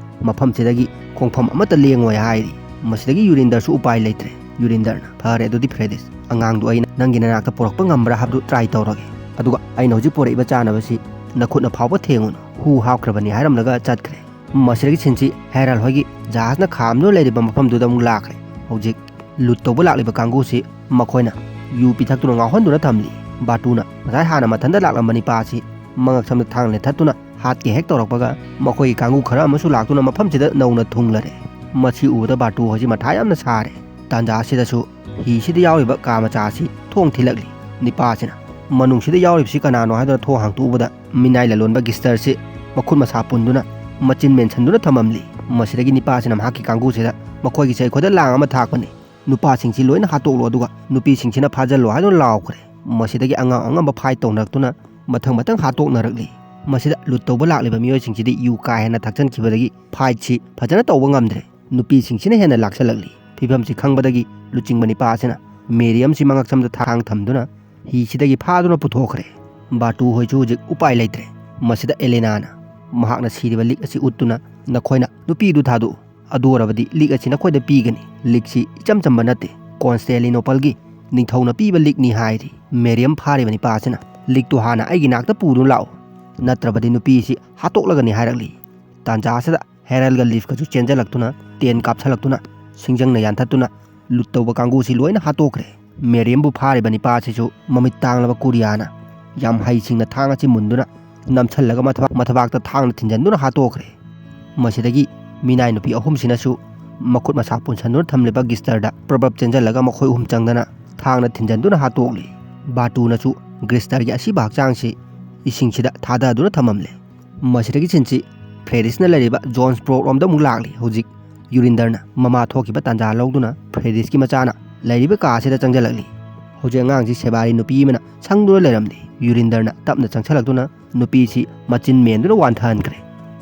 ꯃꯐꯝꯁꯤꯗꯒꯤ ꯈꯣꯡꯐꯝ ꯑꯃꯠꯇ ꯂꯦꯡꯉꯣꯏ" ꯍꯥꯏꯔꯤ꯫ ꯃꯁꯤꯗꯒꯤ ꯌꯨꯔꯤꯟꯗꯔꯁꯨ ꯎꯄꯥꯏ ꯂꯩꯇ꯭ꯔꯦ꯫ ꯌꯨꯔꯤꯟꯗꯔꯅ, "ꯐꯔꯦ, ꯑꯗꯨꯗꯤ ꯐ꯭ꯔꯦꯗꯤꯁ, ꯑꯉꯥꯡꯗꯨ ꯑꯩꯅ ꯅꯪꯒꯤ ꯅꯅꯥꯛꯇ ꯄꯨꯔꯛꯄ ꯉꯝꯕ꯭ꯔꯥ ꯍꯥꯏꯕꯗꯨ ꯇ꯭ꯔꯥꯏ ꯇꯧꯔꯒꯦ꯫ ꯑꯗꯨꯒ ꯑꯩꯅ ꯍꯧꯖꯤꯛ ꯄꯨꯔꯛꯏꯕ ꯆꯥꯅꯕꯁꯤ ꯅꯈꯨꯠꯅ ꯐꯥꯎꯕ ꯊꯦꯡꯉꯨꯅꯨ꯫" ꯍꯨ ꯍꯥꯞꯈ꯭ꯔꯕꯅꯤ ꯍꯥꯏꯔꯝꯂꯒ ꯆꯠꯈ꯭ꯔꯦ꯫ ꯃꯁꯤꯗꯒꯤ ꯁꯤꯟꯁꯤ ꯍꯦꯔꯜ ꯍꯣꯏꯒꯤ ꯖꯍꯥꯖꯅ ꯈꯥꯝꯗꯨꯅ ꯂꯩꯔꯤꯕ ꯃꯐꯝꯗꯨꯗ ꯑꯃꯨꯛ ꯂꯥꯛꯈ꯭ꯔꯦ꯫ ꯍꯧꯖꯤꯛ ꯂꯨꯠ ꯇꯧꯕ ꯂꯥꯛꯂꯤꯕ ꯀꯥꯡꯕꯨꯁꯤ ꯃꯈꯣꯏꯅ ꯌꯨ ꯄꯤꯊꯛꯇꯨꯅ ꯉꯥꯎꯍꯟꯗꯨꯅ ꯊꯝꯂꯤ꯫ ꯕꯥꯇꯨꯅ ꯉꯁꯥꯏ ꯍꯥꯟꯅ ꯃꯊꯟꯇ ꯂꯥꯛꯂꯝꯕ ꯅꯤꯄꯥ ꯑꯁꯤ ꯃꯉꯛꯁꯝꯗ ꯊꯥꯡ ꯂꯦꯟꯊꯠꯇꯨꯅ ꯍꯥꯠꯀꯦ ꯍꯦꯛ ꯇꯧꯔꯛꯄꯒ, ꯃꯈꯣꯏꯒꯤ ꯀꯥꯡꯕꯨ ꯈꯔ ꯑꯃꯁꯨ ꯂꯥꯛꯇꯨꯅ ꯃꯐꯝꯁꯤꯗ ꯅꯧꯅ ꯊꯨꯡꯂꯔꯦ꯫ ꯃꯁꯤ ꯎꯕꯗ ꯕꯥꯇꯨ ꯍꯣꯏꯁꯤ ꯃꯊꯥ ꯌꯥꯝꯅ ꯁꯥꯔꯦ꯫ ꯇꯥꯟꯖꯥ ꯑꯁꯤꯗꯁꯨ ꯍꯤꯁꯤꯗ ꯌꯥꯎꯔꯤꯕ ꯀꯥ ꯃꯆꯥ ꯑꯁꯤ ꯊꯣꯡ ꯊꯤꯜꯂꯛꯂꯤ꯫ ꯅꯤꯄꯥꯁꯤꯅ, "ꯃꯅꯨꯡꯁꯤꯗ ꯌꯥꯎꯔꯤꯕꯁꯤ ꯀꯅꯥꯅꯣ?" ꯍꯥꯏꯗꯨꯅ ꯊꯣꯡ ꯍꯥꯡꯇꯣꯛꯎꯕꯗ, ꯃꯤꯅꯥꯏ ꯂꯂꯣꯟꯕ ꯒꯤꯁꯇꯔꯁꯤ ꯃꯈꯨꯠ ꯃꯁꯥ ꯄꯨꯟꯗꯨꯅ, ꯃꯆꯤꯟ ꯃꯦꯟꯁꯤꯟꯗꯨꯅ ꯊꯝꯃꯝꯂꯤ꯫ ꯃꯁꯤꯗꯒꯤ ꯅꯤꯄꯥꯁꯤꯅ ꯃꯍꯥꯛꯀꯤ ꯀꯥꯡꯕꯨꯁꯤꯗ, "ꯃꯈꯣꯏꯒꯤꯁꯦ ꯑꯩꯈꯣꯏꯗ ꯂꯥꯡ ꯑꯃ ꯊꯥꯛꯄꯅꯤ꯫ ꯅꯨꯄꯥꯁꯤꯡꯁꯤ ꯂꯣꯏꯅ ꯍꯥꯠꯇꯣꯛꯂꯣ, ꯑꯗꯨꯒ ꯅꯨꯄꯤꯁꯤꯡꯁꯤꯅ ꯐꯥꯖꯤꯜꯂꯣ" ꯍꯥꯏꯗꯨꯅ ꯂꯥꯎꯈ꯭ꯔꯦ꯫ ꯃꯁꯤꯗꯒꯤ ꯑꯉꯝ ꯑꯉꯝꯕ ꯐꯥꯏꯠ ꯇꯧꯅꯔꯛꯇꯨꯅ ꯃꯊꯪ ꯃꯊꯪ ꯍꯥꯠꯇꯣꯛꯅꯔꯛꯂꯤ꯫ ꯃꯁꯤꯗ ꯂꯨꯠ ꯇꯧꯕ ꯂꯥꯛꯂꯤꯕ ꯃꯤꯑꯣꯏꯁꯤꯡꯁꯤꯗꯤ ꯌꯨ ꯀꯥ ꯍꯦꯟꯅ ꯊꯛꯆꯟꯈꯤꯕꯗꯒꯤ ꯐꯥꯏꯠꯁꯤ ꯐꯖꯅ ꯇꯧꯕ ꯉꯝꯗ꯭ꯔꯦ꯫ ꯅꯨꯄꯤꯁꯤꯡꯁꯤꯅ ꯍꯦꯟꯅ ꯂꯥꯛꯁꯜꯂꯛꯂꯤ꯫ ꯐꯤꯕꯝꯁꯤ ꯈꯪꯕꯗꯒꯤ ꯂꯨꯆꯤꯡꯕ ꯅꯤꯄꯥ ꯑꯁꯤꯅ ꯃꯦꯔꯤꯌꯝꯁꯤ ꯃꯉꯛꯁꯝꯗ ꯊꯥꯡ ꯊꯝꯗꯨꯅ ꯍꯤꯁꯤꯗꯒꯤ ꯐꯥꯗꯨꯅ ꯄꯨꯊꯣꯛꯈ꯭ꯔꯦ꯫ ꯕꯥꯇꯨ ꯍꯣꯏꯁꯨ ꯍꯧꯖꯤꯛ ꯎꯄꯥꯏ ꯂꯩꯇ꯭ꯔꯦ꯫ ꯃꯁꯤꯗ ꯑꯦꯂꯦꯅꯥꯅ ꯃꯍꯥꯛꯅ ꯁꯤꯔꯤꯕ ꯂꯤꯛ ꯑꯁꯤ ꯎꯠꯇꯨꯅ, "ꯅꯈꯣꯏꯅ ꯅꯨꯄꯤꯗꯨ ꯊꯥꯗꯣꯛꯎ꯫ ꯑꯗꯨ ꯑꯣꯏꯔꯕꯗꯤ ꯂꯤꯛ ꯑꯁꯤ ꯅꯈꯣꯏꯗ ꯄꯤꯒꯅꯤ꯫ ꯂꯤꯛꯁꯤ ꯏꯆꯝ ꯆꯝꯕ ꯅꯠꯇꯦ, ꯀꯣꯟꯁꯇꯦꯂꯤꯅꯣꯄꯜꯒꯤ ꯅꯤꯡꯊꯧꯅ ꯄꯤꯕ ꯂꯤꯛꯅꯤ" ꯍꯥꯏꯔꯤ꯫ ꯃꯦꯔꯤꯌꯝ ꯐꯥꯔꯤꯕ ꯅꯤꯄꯥ ꯑꯁꯤꯅ, "ꯂꯤꯛꯇꯨ ꯍꯥꯟꯅ ꯑꯩꯒꯤ ꯅꯥꯛꯇ ꯄꯨꯗꯨꯅ ꯂꯥꯛꯎ, ꯅꯠꯇ꯭ꯔꯕꯗꯤ ꯅꯨꯄꯤꯁꯤ ꯍꯥꯠꯇꯣꯛꯂꯒꯅꯤ" ꯍꯥꯏꯔꯛꯂꯤ꯫ ꯇꯥꯟꯖꯥ ꯑꯁꯤꯗ ꯍꯦꯔꯜꯒ ꯂꯤꯐꯀꯁꯨ ꯆꯦꯟꯖꯜꯂꯛꯇꯨꯅ, ꯇꯦꯟ ꯀꯥꯞꯁꯜꯂꯛꯇꯨꯅ, ꯁꯤꯡꯖꯪꯅ ꯌꯥꯟꯊꯠꯇꯨꯅ, ꯂꯨꯠ ꯇꯧꯕ ꯀꯥꯡꯕꯨꯁꯤ ꯂꯣꯏꯅ ꯍꯥꯠꯇꯣꯛꯈ꯭ꯔꯦ꯫ ꯃꯦꯔꯤꯌꯝꯕꯨ ꯐꯥꯔꯤꯕ ꯅꯤꯄꯥ ꯑꯁꯤꯁꯨ ꯃꯃꯤꯠ ꯇꯥꯡꯂꯕ ꯀꯨꯔꯤꯌꯥꯅ ꯌꯥꯝ ꯍꯩꯁꯤꯡꯅ ꯊꯥꯡ ꯑꯁꯤ ꯃꯨꯟꯗꯨꯅ ꯅꯝꯁꯜꯂꯒ ꯃꯊꯕꯥꯛ-, ꯃꯊꯕꯥꯛꯇ ꯊꯥꯡꯅ ꯊꯤꯟꯖꯟꯗꯨꯅ ꯍꯥꯠꯇꯣꯛꯈ꯭ꯔꯦ꯫ ꯃꯁꯤꯗꯒꯤ ꯃꯤꯅꯥꯏ ꯅꯨꯄꯤ ꯑꯍꯨꯝꯁꯤꯅꯁꯨ ꯃꯈꯨꯠ ꯃꯁꯥ ꯄꯨꯟꯁꯟꯗꯨꯅ ꯊꯝꯂꯤꯕ ꯒꯤꯁꯇꯔꯗ ꯄ꯭ꯔꯞ ꯄ꯭ꯔꯞ ꯆꯦꯟꯖꯜꯂꯒ ꯃꯈꯣꯏ ꯑꯍꯨꯝ ꯆꯪꯗꯅ ꯊꯥꯡꯅ ꯊꯤꯟꯖꯟꯗꯨꯅ ꯍꯥꯠꯇꯣꯛꯂꯤ꯫ ꯕꯥꯇꯨꯅꯁꯨ ꯒ꯭ꯔꯤꯁꯇꯔꯒꯤ ꯑꯁꯤꯕ ꯍꯛꯆꯥꯡꯁꯤ ꯏꯁꯤꯡꯁꯤꯗ ꯊꯥꯗꯗꯨꯅ ꯊꯝꯃꯝꯂꯦ꯫ ꯃꯁꯤꯗꯒꯤ ꯁꯤꯟꯁꯤ ꯐ꯭ꯔꯦꯗꯤꯁꯅ ꯂꯩꯔꯤꯕ ꯖꯣꯟꯁ ꯕ꯭ꯔꯣꯛ ꯔꯣꯝꯗ ꯑꯃꯨꯛ ꯂꯥꯛꯂꯤ꯫ ꯍꯧꯖꯤꯛ ꯌꯨꯔꯤꯟꯗꯔꯅ ꯃꯃꯥ ꯊꯣꯛꯈꯤꯕ ꯇꯥꯟꯖꯥ ꯂꯧꯗꯨꯅ ꯐ꯭ꯔꯦꯗꯤꯁꯀꯤ ꯃꯆꯥꯅ ꯂꯩꯔꯤꯕ ꯀꯥ ꯑꯁꯤꯗ ꯆꯪꯁꯤꯜꯂꯛꯂꯤ꯫ ꯍꯧꯖꯤꯛ ꯑꯉꯥꯡꯁꯤ ꯁꯦꯕꯥꯔꯤ ꯅꯨꯄꯤ ꯑꯃꯅ ꯁꯪꯗꯨꯅ ꯂꯩꯔꯝꯂꯤ꯫ ꯌꯨꯔꯤꯟꯗꯔꯅ ꯇꯞꯅ ꯆꯪꯁꯤꯜꯂꯛꯇꯨꯅ ꯅꯨꯄꯤꯁꯤ ꯃꯆꯤꯟ ꯃꯦꯟꯗꯨꯅ ꯋꯥꯟꯊꯍꯟꯈ꯭ꯔꯦ꯫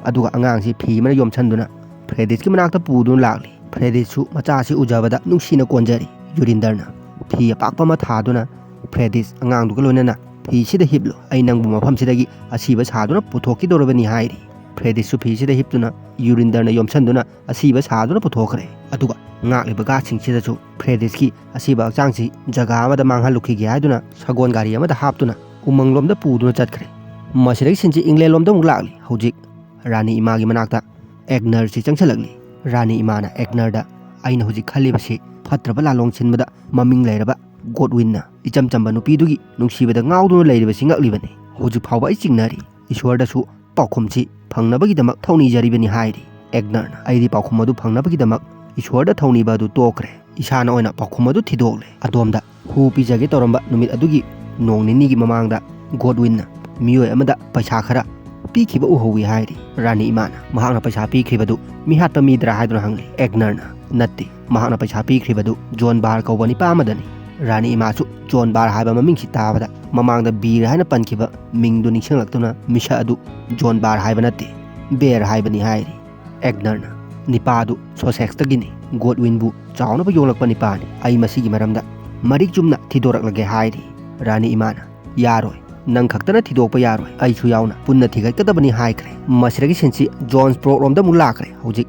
ꯑꯗꯨꯒ ꯑꯉꯥꯡꯁꯤ ꯐꯤ ꯑꯃꯅ ꯌꯣꯝꯁꯤꯟꯗꯨꯅ ꯐ꯭ꯔꯦꯗꯤꯁꯀꯤ ꯃꯅꯥꯛꯇ ꯄꯨꯗꯨꯅ ꯂꯥꯛꯂꯤ꯫ ꯐ꯭ꯔꯦꯗꯤꯁꯁꯨ ꯃꯆꯥꯁꯤ ꯎꯖꯕꯗ ꯅꯨꯡꯁꯤꯅ ꯀꯣꯟꯖꯔꯤ꯫ ꯌꯨꯔꯤꯟꯗꯔꯅ ꯐꯤ ꯑꯄꯥꯛꯄ ꯑꯃ ꯊꯥꯗꯨꯅ, "ꯐ꯭ꯔꯦꯗꯤꯁ, ꯑꯉꯥꯡꯗꯨꯒ ꯂꯣꯏꯅꯅ ꯐꯤꯁꯤꯗ ꯍꯤꯞꯂꯨ, ꯑꯩ ꯅꯪꯕꯨ ꯃꯐꯝꯁꯤꯗꯒꯤ ꯑꯁꯤꯕ ꯁꯥꯗꯨꯅ ꯄꯨꯊꯣꯛꯈꯤꯗꯧꯔꯕꯅꯤ," ꯍꯥꯏꯔꯤ꯫ ꯐ꯭ꯔꯦꯗꯤꯁꯁꯨ ꯐꯤꯁꯤꯗ ꯍꯤꯞꯇꯨꯅ ꯌꯨꯔꯤꯟꯗꯔꯅ ꯌꯣꯝꯁꯟꯗꯨꯅ ꯑꯁꯤꯕ ꯁꯥꯗꯨꯅ ꯄꯨꯊꯣꯛꯈ꯭ꯔꯦ꯫ ꯑꯗꯨꯒ ꯉꯥꯛꯂꯤꯕ ꯒꯥꯔꯗꯁꯤꯡꯁꯤꯗꯁꯨ ꯐ꯭ꯔꯦꯗꯤꯁꯀꯤ ꯑꯁꯤꯕ ꯍꯛꯆꯥꯡꯁꯤ ꯖꯒꯥ ꯑꯃꯗ ꯃꯥꯡꯍꯜꯂꯨꯈꯤꯒꯦ ꯍꯥꯏꯗꯨꯅ ꯁꯒꯣꯜ ꯒꯥꯔꯤ ꯑꯃꯗ ꯍꯥꯞꯇꯨꯅ ꯎꯃꯪꯂꯣꯝꯗ ꯄꯨꯗꯨꯅ ꯆꯠꯈ꯭ꯔꯦ꯫ ꯃꯁꯤꯗꯒꯤ ꯁꯤꯟꯁꯤ ꯏꯪꯂꯦꯟꯂꯣꯝꯗ ꯑꯃꯨꯛ ꯂꯥꯛꯂꯤ꯫ ꯍꯧꯖꯤꯛ ꯔꯥꯅꯤ ꯏꯃꯥꯒꯤ ꯃꯅꯥꯛꯇ ꯑꯦꯒꯅꯔꯁꯤ ꯆꯪꯁꯤꯜꯂꯛꯂꯤ꯫ ꯔꯥꯅꯤ ꯏꯃꯥꯅ ꯑꯦꯒꯅꯔꯗ, "ꯑꯩꯅ ꯍꯧꯖꯤꯛ ꯈꯜꯂꯤꯕꯁꯤ ꯐꯠꯇ꯭ꯔꯕ ꯂꯥꯂꯣꯡ ꯁꯤꯟꯕꯗ ꯃꯃꯤꯡ ꯂꯩꯔꯕ ꯒꯣꯗꯋꯤꯟꯅ ꯏꯆꯝ ꯆꯝꯕ ꯅꯨꯄꯤꯗꯨꯒꯤ ꯅꯨꯡꯁꯤꯕꯗ ꯉꯥꯎꯗꯨꯅ ꯂꯩꯔꯤꯕꯁꯤ ꯉꯛꯂꯤꯕꯅꯤ꯫ ꯍꯧꯖꯤꯛ ꯐꯥꯎꯕ ꯑꯩ ꯆꯤꯡꯅꯔꯤ꯫ ꯏꯁꯣꯔꯗꯁꯨ ꯄꯥꯎꯈꯨꯝꯁꯤ ꯐꯪꯅꯕꯒꯤꯗꯃꯛ ꯊꯧꯅꯤꯖꯔꯤꯕꯅꯤ," ꯍꯥꯏꯔꯤ꯫ ꯑꯦꯒꯅꯔꯅ, "ꯑꯩꯗꯤ ꯄꯥꯎꯈꯨꯝ ꯑꯗꯨ ꯐꯪꯅꯕꯒꯤꯗꯃꯛ ꯏꯁꯣꯔꯗ ꯊꯧꯅꯤꯕ ꯑꯗꯨ ꯇꯣꯛꯈ꯭ꯔꯦ꯫ ꯏꯁꯥꯅ ꯑꯣꯏꯅ ꯄꯥꯎꯈꯨꯝ ꯑꯗꯨ ꯊꯤꯗꯣꯛꯂꯦ꯫ ꯑꯗꯣꯝꯗ ꯍꯨ ꯄꯤꯖꯒꯦ ꯇꯧꯔꯝꯕ ꯅꯨꯃꯤꯠ ꯑꯗꯨꯒꯤ ꯅꯣꯡ ꯅꯤꯅꯤꯒꯤ ꯃꯃꯥꯡꯗ ꯒꯣꯗꯋꯤꯟꯅ ꯃꯤꯑꯣꯏ ꯑꯃꯗ ꯄꯩꯁꯥ ꯈꯔ ꯄꯤꯈꯤꯕ ꯎꯍꯧꯏ," ꯍꯥꯏꯔꯤ꯫ ꯔꯥꯅꯤ ꯏꯃꯥꯅ, "ꯃꯍꯥꯛꯅ ꯄꯩꯁꯥ ꯄꯤꯈ꯭ꯔꯤꯕꯗꯨ ꯃꯤꯍꯥꯠꯄ ꯃꯤꯗ꯭ꯔꯥ?" ꯍꯥꯏꯗꯨꯅ ꯍꯪꯂꯤ꯫ ꯑꯦꯒꯅꯔꯅ, "ꯅꯠꯇꯦ, ꯃꯍꯥꯛꯅ ꯄꯩꯁꯥ ꯄꯤꯈ꯭ꯔꯤꯕꯗꯨ ꯖꯣꯟ ꯕꯥꯔ ꯀꯧꯕ ꯅꯤꯄꯥ ꯑꯃꯗꯅꯤ꯫" ꯔꯥꯅꯤ ꯏꯃꯥꯁꯨ ꯖꯣꯟ ꯕꯥꯔ ꯍꯥꯏꯕ ꯃꯃꯤꯡꯁꯤ ꯇꯥꯕꯗ ꯃꯃꯥꯡꯗ ꯕꯤꯔ ꯍꯥꯏꯅ ꯄꯟꯈꯤꯕ ꯃꯤꯡꯗꯨ ꯅꯤꯡꯁꯤꯡꯂꯛꯇꯨꯅ, "ꯃꯤꯁꯛ ꯑꯗꯨ ꯖꯣꯟ ꯕꯥꯔ ꯍꯥꯏꯕ ꯅꯠꯇꯦ, ꯕꯦꯔ ꯍꯥꯏꯕꯅꯤ," ꯍꯥꯏꯔꯤ꯫ ꯑꯦꯒꯅꯔꯅ, "ꯅꯤꯄꯥꯗꯨ ꯁꯣꯁꯦꯛꯁꯇꯒꯤꯅꯤ꯫ ꯒꯣꯗꯋꯤꯟꯕꯨ ꯆꯥꯎꯅꯕ ꯌꯣꯛꯂꯛꯄ ꯅꯤꯄꯥꯅꯤ꯫ ꯑꯩ ꯃꯁꯤꯒꯤ ꯃꯔꯝꯗ ꯃꯔꯤꯛ ꯆꯨꯝꯅ ꯊꯤꯗꯣꯔꯛꯂꯒꯦ," ꯍꯥꯏꯔꯤ꯫ ꯔꯥꯅꯤ ꯏꯃꯥꯅ, "ꯌꯥꯔꯣꯏ, ꯅꯪ ꯈꯛꯇꯅ ꯊꯤꯗꯣꯛꯄ ꯌꯥꯔꯣꯏ, ꯑꯩꯁꯨ ꯌꯥꯎꯅ ꯄꯨꯟꯅ ꯊꯤꯒꯠꯀꯗꯕꯅꯤ," ꯍꯥꯏꯈ꯭ꯔꯦ꯫ ꯃꯁꯤꯗꯒꯤ ꯁꯤꯟꯁꯤ ꯖꯣꯟꯁ ꯕ꯭ꯔꯣꯛ ꯔꯣꯝꯗ ꯑꯃꯨꯛ ꯂꯥꯛꯈ꯭ꯔꯦ꯫ ꯍꯧꯖꯤꯛ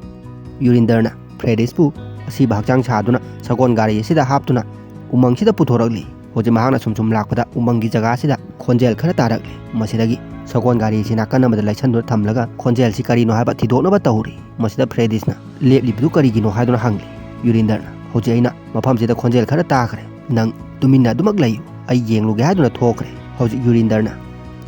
ꯌꯨꯔꯤꯟꯗꯔꯅ ꯐ꯭ꯔꯦꯗꯤꯁꯄꯨ ꯑꯁꯤꯕ ꯍꯛꯆꯥꯡ ꯁꯥꯗꯨꯅ ꯁꯒꯣꯜ ꯒꯥꯔꯤ ꯑꯁꯤꯗ ꯍꯥꯞꯇꯨꯅ ꯎꯃꯪꯁꯤꯗ ꯄꯨꯊꯣꯔꯛꯂꯤ꯫ ꯍꯧꯖꯤꯛ ꯃꯍꯥꯛꯅ ꯁꯨꯝ ꯁꯨꯝ ꯂꯥꯛꯄꯗ ꯎꯃꯪꯒꯤ ꯖꯒꯥꯁꯤꯗ ꯈꯣꯟꯖꯦꯜ ꯈꯔ ꯇꯥꯔꯛꯂꯦ꯫ ꯃꯁꯤꯗꯒꯤ ꯁꯒꯣꯜ ꯒꯥꯔꯤꯁꯤ ꯅꯥꯀꯟ ꯑꯃꯗ ꯂꯩꯁꯟꯗꯨꯅ ꯊꯝꯂꯒ ꯈꯣꯟꯖꯦꯜꯁꯤ ꯀꯔꯤꯅꯣ ꯍꯥꯏꯕ ꯊꯤꯗꯣꯛꯅꯕ ꯇꯧꯔꯤ꯫ ꯃꯁꯤꯗ ꯐ꯭ꯔꯦꯗꯤꯁꯅ ꯂꯦꯞꯂꯤꯕꯗꯨ ꯀꯔꯤꯒꯤꯅꯣ ꯍꯥꯏꯗꯨꯅ ꯍꯪꯂꯤ꯫ ꯌꯨꯔꯤꯟꯗꯔꯅ, "ꯍꯧꯖꯤꯛ ꯑꯩꯅ ꯃꯐꯝꯁꯤꯗ ꯈꯣꯟꯖꯦꯜ ꯈꯔ ꯇꯥꯈ꯭ꯔꯦ, ꯅꯪ ꯇꯨꯃꯤꯟꯅ ꯑꯗꯨꯃꯛ ꯂꯩꯌꯨ, ꯑꯩ ꯌꯦꯡꯂꯨꯒꯦ" ꯍꯥꯏꯗꯨꯅ ꯊꯣꯛꯈ꯭ꯔꯦ꯫ ꯍꯧꯖꯤꯛ ꯌꯨꯔꯤꯟꯗꯔꯅ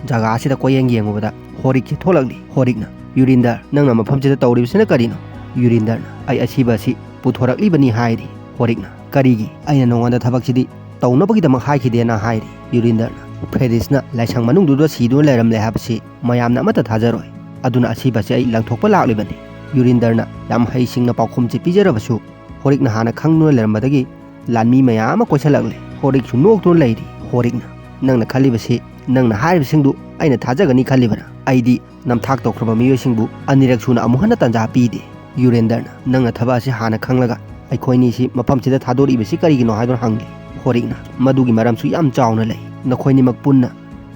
ꯖꯒꯥ ꯑꯁꯤꯗ ꯀꯣꯏꯌꯦꯡ ꯌꯦꯡꯉꯨꯕꯗ ꯍꯣꯔꯤꯛꯁꯦ ꯊꯣꯛꯂꯛꯂꯤ꯫ ꯍꯣꯔꯤꯛꯅ, "ꯌꯨꯔꯤꯟꯗꯔ, ꯅꯪꯅ ꯃꯐꯝꯁꯤꯗ ꯇꯧꯔꯤꯕꯁꯤꯅ ꯀꯔꯤꯅꯣ?" ꯌꯨꯔꯤꯟꯗꯔꯅ, "ꯑꯩ ꯑꯁꯤꯕ ꯑꯁꯤ ꯄꯨꯊꯣꯔꯛꯂꯤꯕꯅꯤ" ꯍꯥꯏꯔꯤ꯫ ꯍꯣꯔꯤꯛꯅ, "ꯀꯔꯤꯒꯤ? ꯑꯩꯅ ꯅꯉꯣꯟꯗ ꯊꯕꯛꯁꯤꯗꯤ ꯇꯧꯅꯕꯒꯤꯗꯃꯛ ꯍꯥꯏꯈꯤꯗꯦꯅ" ꯍꯥꯏꯔꯤ꯫ ꯌꯨꯔꯤꯟꯗꯔꯅ, "ꯐ꯭ꯔꯦꯗꯤꯁꯅ ꯂꯥꯏꯁꯪ ꯃꯅꯨꯡꯗꯨꯗ ꯁꯤꯗꯨꯅ ꯂꯩꯔꯝꯂꯦ ꯍꯥꯏꯕꯁꯤ ꯃꯌꯥꯝꯅ ꯑꯃꯠꯇ ꯊꯥꯖꯔꯣꯏ, ꯑꯗꯨꯅ ꯑꯁꯤꯕꯁꯤ ꯑꯩ ꯂꯪꯊꯣꯛꯄ ꯂꯥꯛꯂꯤꯕꯅꯤ"꯫ ꯌꯨꯔꯤꯟꯗꯔꯅ ꯌꯥꯝ ꯍꯩꯁꯤꯡꯅ ꯄꯥꯎꯈꯨꯝꯁꯤ ꯄꯤꯖꯔꯕꯁꯨ, ꯍꯣꯔꯤꯛꯅ ꯍꯥꯟꯅ ꯈꯪꯗꯨꯅ ꯂꯩꯔꯝꯕꯗꯒꯤ ꯂꯥꯟꯃꯤ ꯃꯌꯥꯝ ꯑꯃ ꯀꯣꯏꯁꯜꯂꯛꯂꯦ꯫ ꯍꯣꯔꯤꯛꯁꯨ ꯅꯣꯛꯇꯨꯅ ꯂꯩꯔꯤ꯫ ꯍꯣꯔꯤꯛꯅ, "ꯅꯪꯅ ꯈꯜꯂꯤꯕꯁꯤ, ꯅꯪꯅ ꯍꯥꯏꯔꯤꯕꯁꯤꯡꯗꯨ ꯑꯩꯅ ꯊꯥꯖꯒꯅꯤ ꯈꯜꯂꯤꯕꯔꯥ? ꯑꯩꯗꯤ ꯅꯝꯊꯥꯛ ꯇꯧꯈ꯭ꯔꯕ ꯃꯤꯑꯣꯏꯁꯤꯡꯕꯨ ꯑꯅꯤꯔꯛ ꯁꯨꯅ ꯑꯃꯨꯛ ꯍꯟꯅ ꯇꯥꯟꯖꯥ ꯄꯤꯗꯦ"꯫ ꯌꯨꯔꯤꯟꯗꯔꯅ, "ꯅꯪꯅ ꯊꯕꯛ ꯑꯁꯤ ꯍꯥꯟꯅ ꯈꯪꯂꯒ ꯑꯩꯈꯣꯏꯅꯤꯁꯤ ꯃꯐꯝꯁꯤꯗ ꯊꯥꯗꯣꯔꯛꯏꯕꯁꯤ ꯀꯔꯤꯒꯤꯅꯣ?" ꯍꯥꯏꯗꯨꯅ ꯍꯪꯂꯤ꯫ ꯍꯣꯔꯤꯛꯅ, "ꯃꯗꯨꯒꯤ ꯃꯔꯝꯁꯨ ꯌꯥꯝ ꯆꯥꯎꯅ ꯂꯩ꯫ ꯅꯈꯣꯏꯅꯤꯃꯛ ꯄꯨꯟꯅ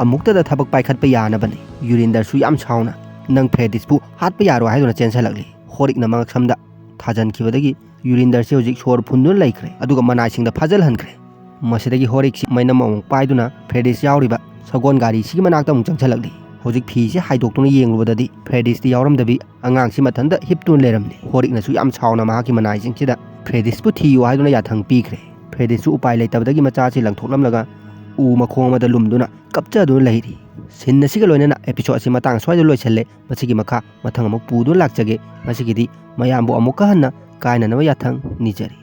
ꯑꯃꯨꯛꯇꯗ ꯊꯕꯛ ꯄꯥꯏꯈꯠꯄ ꯌꯥꯅꯕꯅꯤ"꯫ ꯌꯨꯔꯤꯟꯗꯔꯁꯨ ꯌꯥꯝ ꯁꯥꯎꯅ, "ꯅꯪ ꯐ꯭ꯔꯦꯗꯤꯁꯄꯨ ꯍꯥꯠꯄ ꯌꯥꯔꯣꯏ" ꯍꯥꯏꯗꯨꯅ ꯆꯦꯟꯁꯤꯜꯂꯛꯂꯤ꯫ ꯍꯣꯔꯤꯛꯅ ꯃꯉꯛꯁꯝꯗ ꯊꯥꯖꯤꯟꯈꯤꯕꯗꯒꯤ ꯌꯨꯔꯤꯟꯗꯔꯁꯤ ꯍꯧꯖꯤꯛ ꯁꯣꯔ ꯐꯨꯟꯗꯨꯅ ꯂꯩꯈ꯭ꯔꯦ, ꯑꯗꯨꯒ ꯃꯅꯥꯏꯁꯤꯡꯗ ꯐꯥꯖꯤꯜꯍꯟꯈ꯭ꯔꯦ꯫ ꯃꯁꯤꯗꯒꯤ ꯍꯣꯔꯤꯛꯁꯤ ꯃꯩꯅꯝ ꯑꯃꯨꯛ ꯄꯥꯏꯗꯨꯅ ꯐ꯭ꯔꯦꯗꯤꯁ ꯌꯥꯎꯔꯤꯕ ꯁꯒꯣꯜ ꯒꯥꯔꯤꯁꯤꯒꯤ ꯃꯅꯥꯛꯇ ꯑꯃꯨꯛ ꯆꯪꯁꯤꯜꯂꯛꯂꯤ꯫ ꯍꯧꯖꯤꯛ ꯐꯤꯁꯤ ꯍꯥꯏꯗꯣꯛꯇꯨꯅ ꯌꯦꯡꯂꯨꯕꯗꯗꯤ ꯐ꯭ꯔꯦꯗꯤꯁꯇꯤ ꯌꯥꯎꯔꯝꯗꯕꯤ ꯑꯉꯥꯡꯁꯤ ꯃꯊꯟꯇ ꯍꯤꯞꯇꯨꯅ ꯂꯩꯔꯝꯂꯤ꯫ ꯍꯣꯔꯤꯛꯅꯁꯨ ꯌꯥꯝ ꯁꯥꯎꯅ ꯃꯍꯥꯛꯀꯤ ꯃꯅꯥꯏꯁꯤꯡꯁꯤꯗ ꯐ꯭ꯔꯦꯗꯤꯁꯄꯨ ꯊꯤꯌꯨ ꯍꯥꯏꯗꯨꯅ ꯌꯥꯊꯪ ꯄꯤꯈ꯭ꯔꯦ꯫ ꯐ꯭ꯔꯦꯗꯤꯁꯁꯨ ꯎꯄꯥꯏ ꯂꯩꯇꯕꯗꯒꯤ ꯃꯆꯥꯁꯤ ꯂꯪꯊꯣꯛꯂꯝꯂꯒ ꯎ ꯃꯈꯣꯡ ꯑꯃꯗ ꯂꯨꯝꯗꯨꯅ ꯀꯞꯆꯗꯨꯅ ꯂꯩꯔꯤ꯫ ꯁꯤꯟ ꯑꯁꯤꯒ ꯂꯣꯏꯅꯅ episode ꯑꯁꯤ ꯃꯇꯥꯡ ꯁ꯭ꯋꯥꯏꯗ ꯂꯣꯏꯁꯤꯜꯂꯦ꯫ ꯃꯁꯤꯒꯤ ꯃꯈꯥ ꯃꯊꯪ ꯑꯃꯨꯛ ꯄꯨꯗꯨꯅ ꯂꯥꯛꯆꯒꯦ꯫ ꯉꯁꯤꯒꯤꯗꯤ ꯃꯌꯥꯝꯕꯨ ꯑꯃꯨꯛꯀ ꯍꯟꯅ ꯀꯥꯏꯅꯅꯕ ꯌꯥꯊꯪ ꯅꯤꯖꯔꯤ꯫